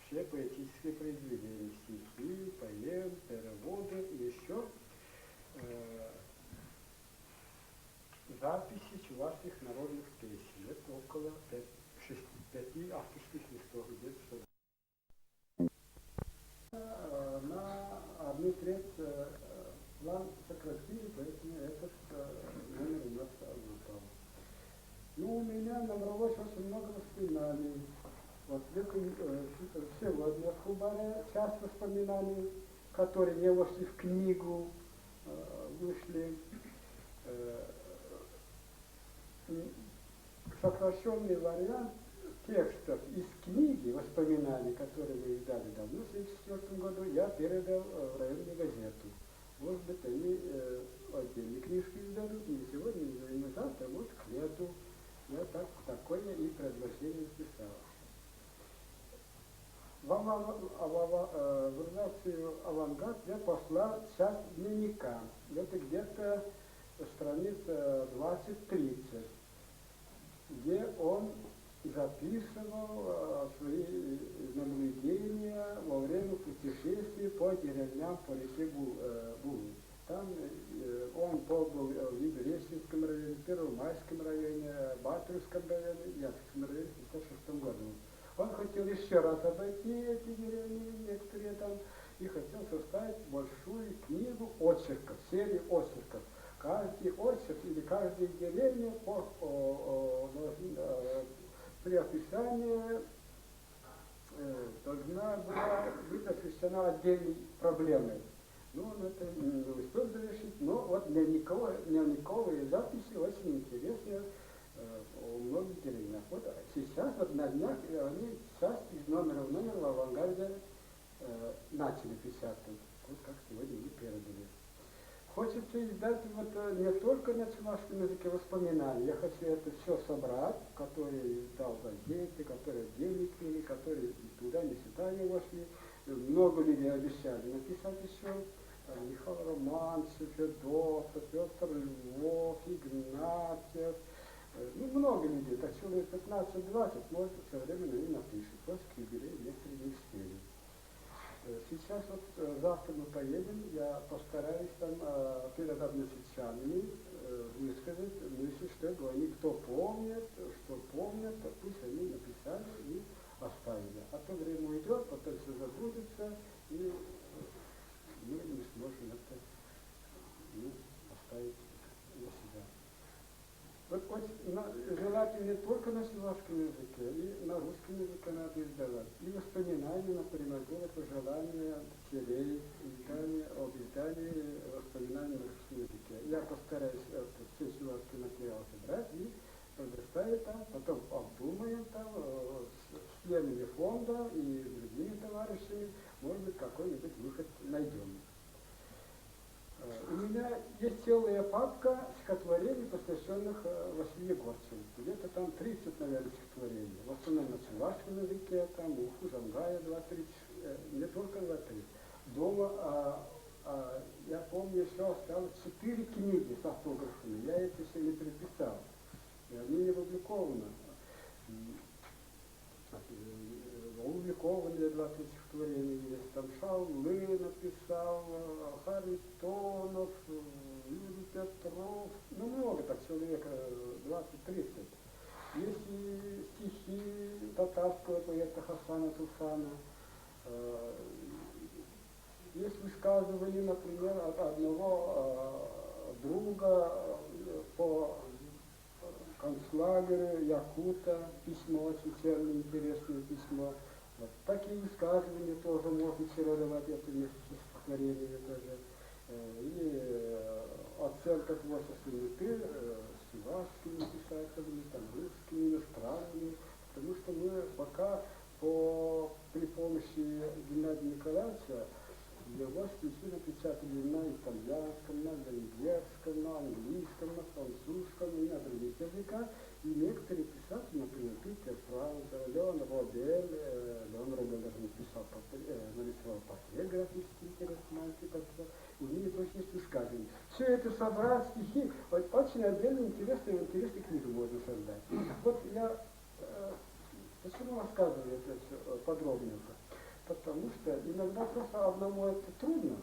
все поэтические произведения, стихи, поэмы, переводы и еще записи чувашских народных песен. Это около 5 авторских листов где-то. На одну треть план сократили, поэтому этот номер у нас выпал. Ну, у меня набралось очень много воспоминаний. Вот сегодня в Хубаре часть воспоминаний, которые не вошли в книгу, вышли. Сокращенный вариант текстов из книги воспоминаний, которые мы издали давно, в 1974 году, я передал в районную газету. Может быть, они отдельные книжки издадут, не сегодня, не завтра, вот к лету. Я так, такое и предложение написал. В редакцию «Авангард» я послал часть дневника. Это где-то страниц 20-30, где он записывал свои наблюдения во время путешествий по деревням по реке Булы. Там он побыл в Юбилейском районе, Первомайском районе, Батыревском районе, Ясском районе в 1956 году. Он хотел еще раз обойти эти деревни, некоторые там, и хотел составить большую книгу очерков, серию очерков. Каждый очерк или каждая деревня при описании должна была быть освещена отдельной проблемой. Ну, он это не успел завершить, но вот дневниковые записи очень интересные у многих деревнях. Вот сейчас, вот на днях, они сейчас из номера в номер в «Авангарде» начали печатать. Вот как сегодня мы передали. Хочется издать вот не только на чувашском языке воспоминания. Я хочу это все собрать, которые издал газеты, которые отдельные книги, которые туда, не сюда не вошли. Много людей обещали написать еще. Там Михаил Романцев, Федотов, Петр Львов, Игнатьев. Ну, много людей, так человек 15-20, может, со временем они напишут. Просто к юбилею некоторые не успели. Сейчас вот завтра мы поедем, я постараюсь там перед односельчанами высказать мысль, чтобы они, кто помнит, что помнят, то пусть они написали и оставили. А то время уйдет, потом все забудется, и мы не сможем это ну, оставить для себя. Вот очень, на, желательно не только на чувашском языке, и на русском языке надо издавать. И воспоминания, например, было пожелание дочерей, издание, об издании воспоминаний на русском языке. Я постараюсь это, все чувашский материал собрать и предоставить там, потом обдумаем там с членами фонда и другими товарищами, может быть, какой-нибудь выход найдем. У меня есть целая папка стихотворений, посвященных Василию Егорчеву. Где-то там 30, наверное, стихотворений. В основном на чувашском языке, там у Хузангая 2-3, не только 2-3. Дома, я помню, еще осталось 4 книги с автографами. Я это еще не переписал. И они не опубликованы. Опубликованные 20 стихотворений есть. Там Шаулы написал, Харитонов, Юрий Петров. Ну, много так, человек 20-30. Есть и стихи татарского поэта Хасана Туфана. Есть высказывания, например, от одного друга по концлагерю Якута, письмо, очень ценное, интересное письмо. Вот такие высказывания тоже можно чередовать это вместе со стихотворениями тоже. И оценка творчества Меты с чувашскими писателями, там, русскими, иностранными, потому что мы пока при помощи Геннадия Николаевича его стихи напечатали на итальянском, на венгерском, на английском, на французском и на других языках. И некоторые писатели, например, Питер Франзер, Леон Робель, Леон Робель даже написал нарисовал портрет графический, интересный маленький портрет. У них тоже есть высказывания. Все это собрать, стихи, вот очень отдельно интересную, интересную книгу можно создать. Вот я почему рассказываю это все подробненько? Потому что иногда просто одному это трудно.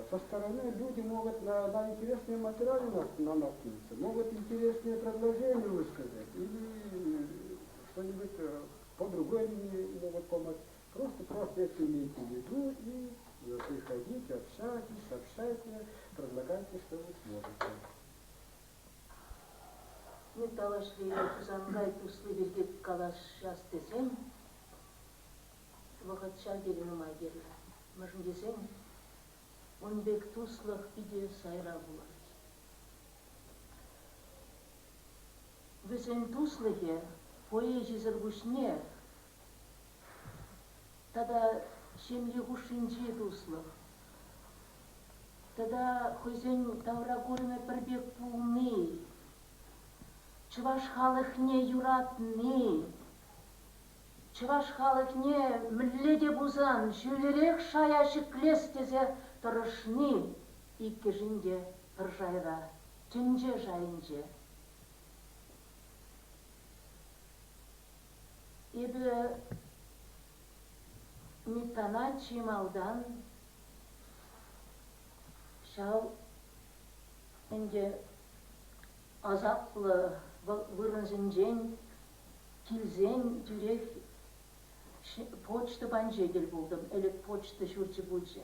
Со стороны люди могут на интересные материалы наткнуться, могут интересные предложения высказать или что-нибудь по другой линии могут помочь. Просто это имейте в виду и приходите, общайтесь, сообщайте, предлагайте, что вы сможете. Митта Ваҫлейӗ Хусанкай тусли пирки калаҫас тесен вӑхӑт ҫав тери нумай кирлӗ. Мӗншӗн тесен ун пек туслӑх питӗ сайра пулать. Вӗсен туслӑхӗ поэзисӗр пуҫне тата ҫемье хушшинчи туслӑх, тата хӑйсен тавракурӑмӗ пӗр пек пулни, чӑваш халӑхне юратни, чӑваш халӑхне мӗнле те пулсан ҫӳлерех шая ҫӗклес тесе тӑрӑшни иккӗшин те пӗр шайра, тӗнче шайӗнче. Эпӗ Миттана чи малтан ҫав ӗнтӗ асаплӑ вырӑнсенчен килсен тӳрех почта панче тӗл пултӑм. Ӗлӗк почта ҫурчӗ пулчӗ.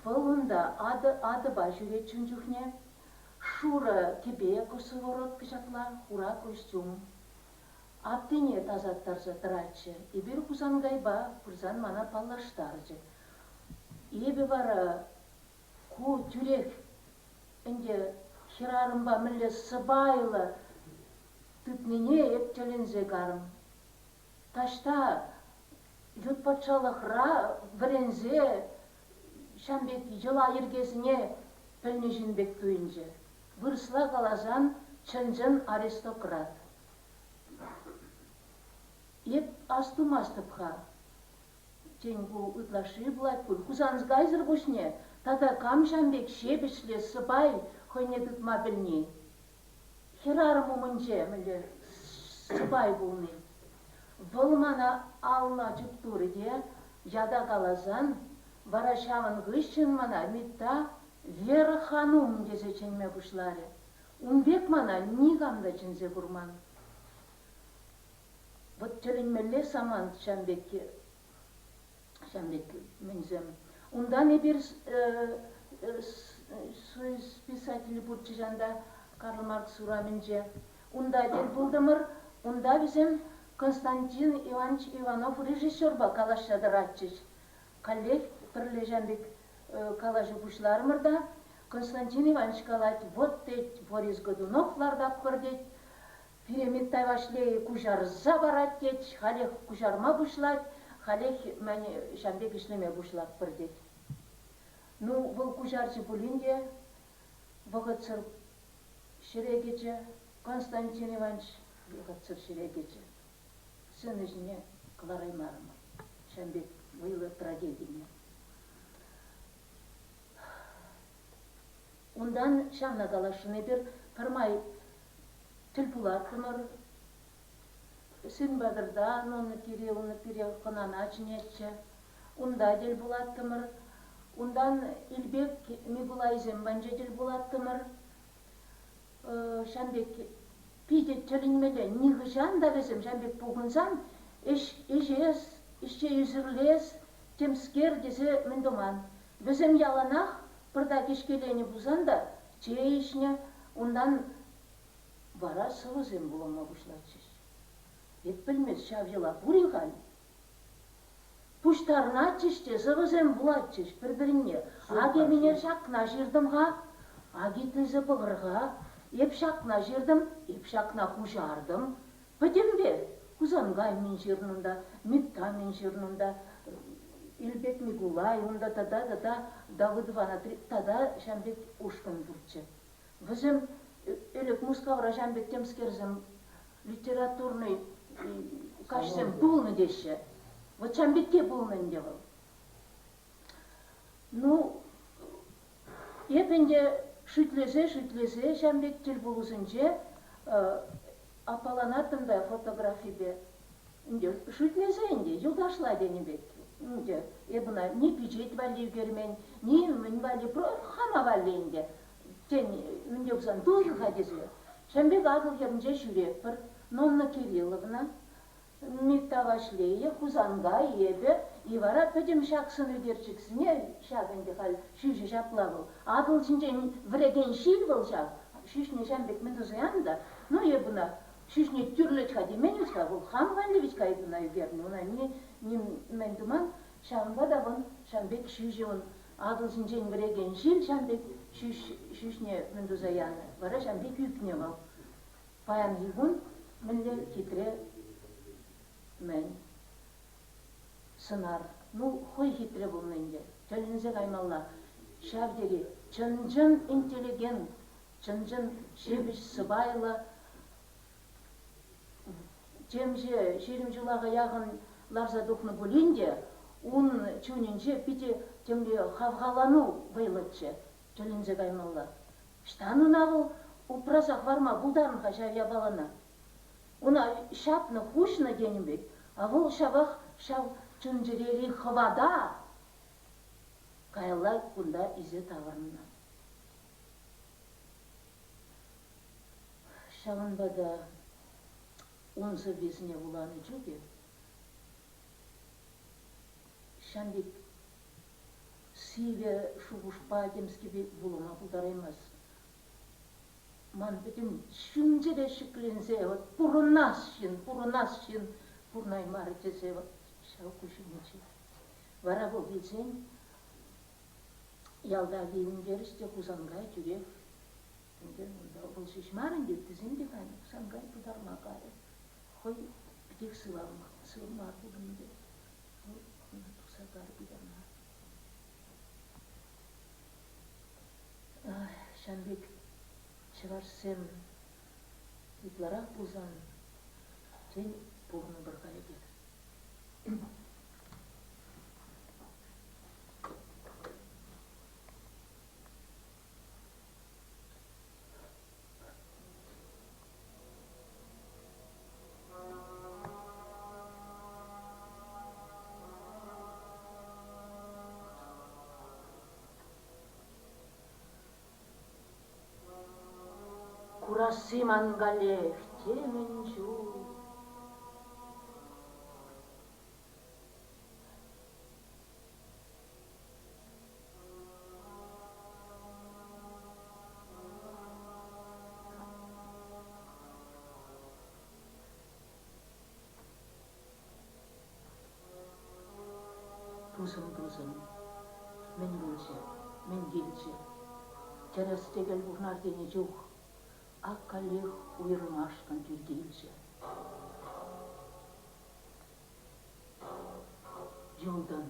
Вӑл унта атӑпа ҫӳретчӗ ун чухне. Шурӑ кӗпе косоворотка ҫапла, хура костюм. Аттине тасаттарса тӑратчӗ. Эпир Хусанкайпа пырсан мана паллаштарчӗ. Эпӗ вара ку тӳрех ӗнтӗ хӗрарӑмпа мӗнле сӑпайлӑ тытнине эп тӗлӗнсе карӑм. Таҫта ют патшалӑхра вӗренсе ҫам пек йӑла-йӗркесене. пӗлнӗ ҫын пек туйӑнчӗ. Вырӑсла каласан, чӑн-чӑн аристократ. Эп астумастӑп-ха, тен, ку ытлашши пулать пуль. Хусанскайсӑр пуҫне тата кам ҫам пек ҫепӗҫле сӑпай хӑйне тытма пӗлни? Хӗрарӑм умӗнче мӗнле сӑпай пулни. Вӑл мана алла чуптурӗ те ята каласан, вара ҫавӑн хыҫҫӑн мана Митта Вера ханум тесе чӗнме пуҫларӗ. Ун пек мана никам та чӗнсе курман. Вӑт тӗлӗнмелле самант ҫам пекки, ҫам пек мӗнсем. Унтан эпир союз писателӗ пурччӗ ҫанта Карл Маркс урамӗнче. Унта тӗл пултӑмӑр. Унта вӗсем Константин Иванович Иванов режиссерпа калаҫса тӑратчӗҫ. Каллех пӗрле ҫам пек калаҫу пуҫларӑмӑр та Константин Иванович калать, вот, тет, Борис Годунов лартатпӑр, тет, Пире Митта Ваҫлейӗ куҫарса парать тет, халех куҫарма пуҫлать, халех мӗн ҫав пек ӗҫлеме пуҫлатпӑр тет. Ну, вӑл куҫарчӗ пулин те вӑхӑтсӑр ҫӗре кӗчӗ, Константин Иванович вӑхӑтсӑр ҫӗре кӗчӗ. Сцена ҫине кӑлараймарӑмӑр ҫав пек вӑйлӑ трагедине. Унтан ҫавна каласшӑн эпир пӗрмай тӗл пулаттӑмӑр. Сын патӑрта Нонна Кирилловна пире хӑнана чӗнетчӗ. Унта тӗл пулаттӑмӑр. Унтан Илпек Микулайсем патӗнче тӗл пулаттӑмӑр. Ҫавӑн пек питӗ тӗлӗнмелле. Нихӑҫан та вӗсем ҫавӑн пек пухӑнсан ӗҫ ӗҫес, ӗҫче ӳсӗрлес, темскер тесе мӗн туман. Вӗсем яланах пӑртак ӗҫкеленӗ пулсан та чей ӗҫнӗ, унтан вара сӑвӑсем вулама пуҫлатчӗҫ. Эп пӗлмест, ҫав йӑла пур-и халь? Пуҫтарӑнатчӗҫ те сӑвӑсем вулатчӗҫ пӗр-пӗринне. Ак эпӗ ҫакна ҫыртӑм-ха, ак итлесе пӑхӑр-ха, эп ҫакна ҫыртӑм, эп ҫакна куҫартӑм. Пӗтӗмпе Хусанкай мӗн ҫырнӑ унта, Митта мӗн ҫырнӑ унта, Илпек Микулай унта тата тата Давыдов Анатри тата ҫавӑн пек ушкӑн пурччӗ. Вӗсем ӗлӗк Мускавра ҫавӑн пек темскерсем литературный каҫсем пулнӑ теҫҫӗ. Вот ҫавӑн пекки пулнӑ ӗнтӗ вӑл. Ну, эп ӗнтӗ шӳтлесе-шӳтлесе ҫавӑн пек тӗлпулусенче аппаланаттӑм та фотографипе. Ӗнтӗ шӳтлесе ӗнтӗ, юлташла тенӗ пек. Ӗнтӗ эп ӑна ни пичет валли ӳкермен, ни мӗн валли, хама валли ӗнтӗ. Тен, мӗн те пулсан тухӗ-ха тесе. Ҫавӑн пек Атӑл хӗрринче ҫӳретпӗр. Нонна Кирилловна Митта Ваҫлейӗ, Хусанкай, эпӗ, и вара пӗтӗм ҫак сӑнӳкерчӗксене, ҫак ӗнтӗ халь ҫӳҫӗ ҫапла вӑл, Атӑл ҫинчен вӗрекен ҫил вӑл ҫав, ҫӳҫне ҫам пек мӗн туса янӑ та, ну эп ӑна ҫӳҫне тӳрлет-ха темен вӗт-ха, вӑл хам валли вӗт-ха эп ӑна ӳкернӗ, ӑна ни, ним мӗн туман, ҫавӑнпа та вӑн ҫам пек ҫӳҫӗ ун Атӑл ҫинчен вӗрекен ҫил ҫам пек ҫӳҫ, ҫӳҫне мӗн туса янӑ, вара ҫам пек ӳкнӗ вӑл. Паянхи кун мӗнле хитре мӗн сӑнар. Ну, хӑй хитре пулнӑ ӗнтӗ. Тӗлӗнсе каймалла. Ҫав тери чӑн-чӑн интеллигент, чӑн-чӑн ҫепӗҫ сӑпайлӑ темҫе 20 ҫула яхӑн ларса тухнӑ пулин те, ун чунӗнче питӗ темле хавхалану вӑйлӑччӗ. Тӗлӗнсе каймалла. Ӑҫтан ӑна вӑл упраса хӑварма пултарнӑ-ха ҫав япалана? Ӑна ҫапнӑ, хуҫнӑ тенӗ пек, а вӑл ҫавах ҫав чун-чӗрери хӑвата каялла кунта илсе таврӑннӑ. Ҫавӑнпа та ун сӑввисене вуланӑ чух эп ҫам пек сивӗ шухӑшпа темскепе вулама пултараймасть. Ман пӗтӗм чун-чӗре ҫӗкленсе вот пурӑнас ҫын, пурӑнас ҫын пурӑнаймарӗ тесе вот ҫав куҫ умӗнче. Вара вӑл вилсен ялта вилӗнтерӗҫ те Хусанкай тӳрех ӗнтӗ унта вӑл ҫеҫ мар ӗнтӗ, ыттисем те кайнӑ, Хусанкай пытарма кайрӗ. Хӑй питех сывах мар пулнӑ ӗнтӗ. Вӑл ӑна тухса кайрӗ пытарма. Ҫавӑн пек чӑвашсем ытларах пулсан, тен, пурӑнӑпӑр-ха эпир. Курасси ман каллех темӗн чул. Тусӑм, тусӑм, мӗн пулчӗ, мӗн килчӗ? Тӗрӗс-тӗкел пурнар тенӗ чух ак каллех уйрӑлмашкӑн тӳр килчӗ. Юлтӑн,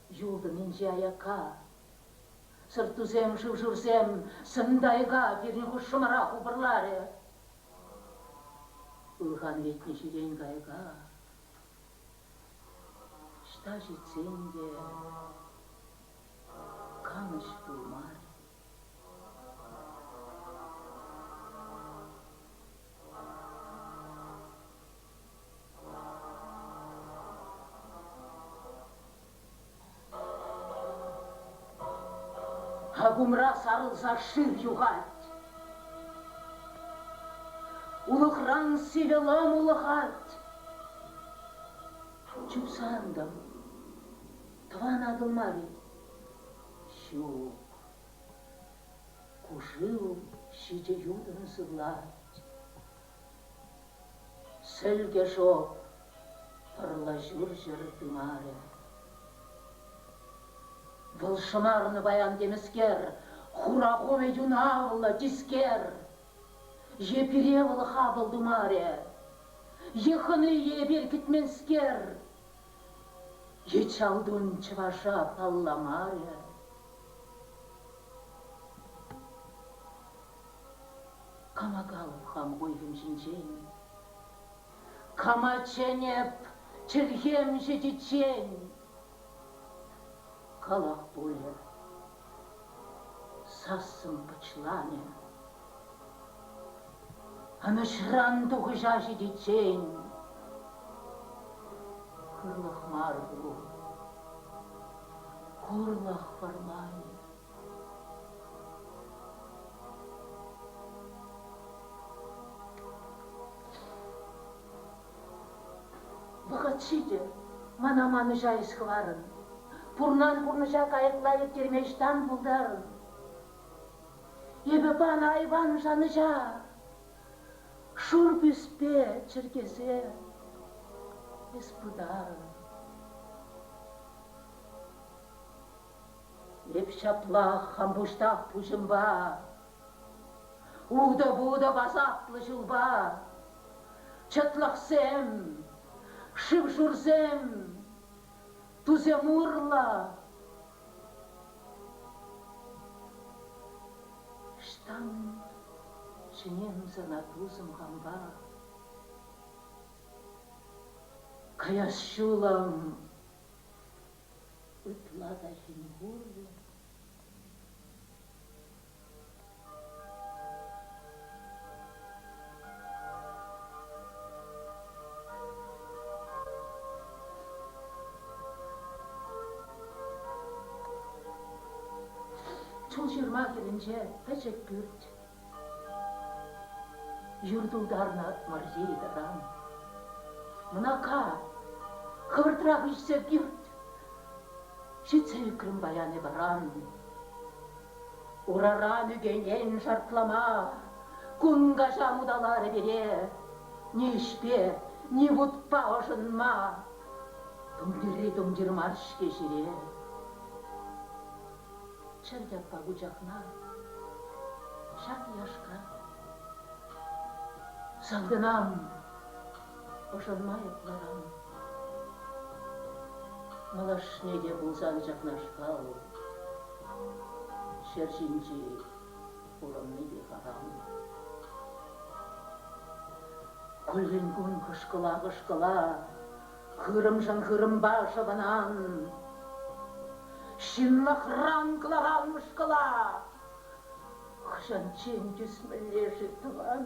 юлтӑн инҫе аякка. Сӑрт-тусем, шыв-шурсем сӗм-тайга пирӗн хушшӑмӑра хупӑрларӗ. Ылхан лекнӗ ҫӳрен кайӑка ӑҫта ҫитсен те канӑҫ пулмарӗ. Акумра сарӑлса шыв юхать. Улӑхран сивӗ лӑм улӑхать. Чупса антӑм. Тӑван Атӑл мар-и? Ҫук. Ку шыв ҫичӗ ютӑн сывлать. Сӗлкӗ шоп пӑрлӑ ҫурҫӗр тымарӗ. Вӑл шӑнарнӑ паян темӗскер, хура хумӗ юнавлӑ, тискер. Е пире вӑл хапӑл тумарӗ, е хӑни эпир кӗтменскер, е Чалтун чӑваша палламарӗ. Кама калӑп хам хуйхӑм ҫинчен? Кама чӗнӗп чӗлхем ҫитиччен? Калах пулӗ, сассӑм пӑчланӗ. Анӑҫран тухӑҫа ҫитиччен хырлӑх мар ку, хурлӑх вӑрманӗ. Вӑхӑт ҫитӗ, мана манӑҫа эс хӑварӑн. Пурнан пурнӑҫа кайӑкла ирттерме ӑҫтан пултарӑн? Эпӗ панӑ айван шанӑҫа шур пӳспе чӗркесе эс пытарӑн. Эп ҫаплах хам пуҫтах пуҫӑмпа, Утӑ-вутӑ асаплӑ ҫулпа, Чӑтлӑхсем, шыв-шурсем, тусем урлӑ. Ӑҫтан чӗнем сана, тусӑм, хампа? Каяс ҫулӑм Ытла та хӗн-хурлӑ. Чулҫырма хӗрринче пӗчӗк пӳрт. Юр тултарнӑ мӑрье таран. Мӑнака, хӑвӑртрах ӳссе кӳрт. Ҫитсе ӳкрӗм паян эп аран. Ураран ӳкенен шартлама, кун каҫа муталарӗ пире. Ни ӗҫпе, ни вутпа ӑшӑнма. Тумтирри тумтир мар-ҫке ҫире. Чӗрт аппа вучахна, ҫак яшка. Салтӑнам, ӑшӑнма эп ларам. Малашне те пулсан ҫакнашкал ҫӗр ҫинчи. Пурӑнни те харам. Куллен-кун хӑшкӑла-хӑшкӑла хырӑмшӑн хырӑмпа шӑвӑнан. Ҫынлӑхран кӑларан мӑшкӑла. Хӑҫанччен тӳсмелле-ши тӑван?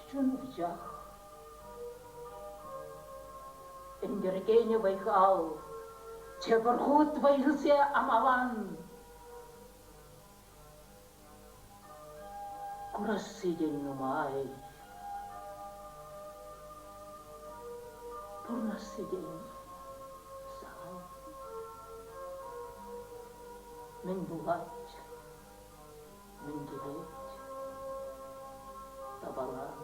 Чун вучах. Ӗнтӗркенӗ вӑй-хал, тепӗр хут вӑй илсе амалан. Курасси тен нумай, пурнасси тен сахал. Мӗн пулать, мӗн килет, тапалан.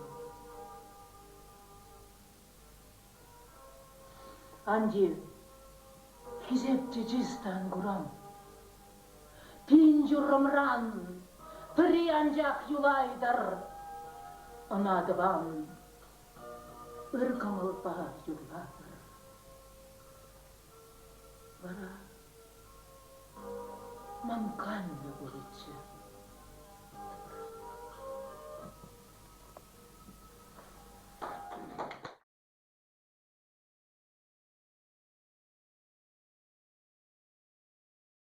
Ан тив, хисеп те чыс та ан курам. Пин юррӑмран пӗри анчах юлайтӑр. Ӑна тӑван ыр кӑмӑлпа юрлатӑр. Вара ман канлӗ пулӗччӗ.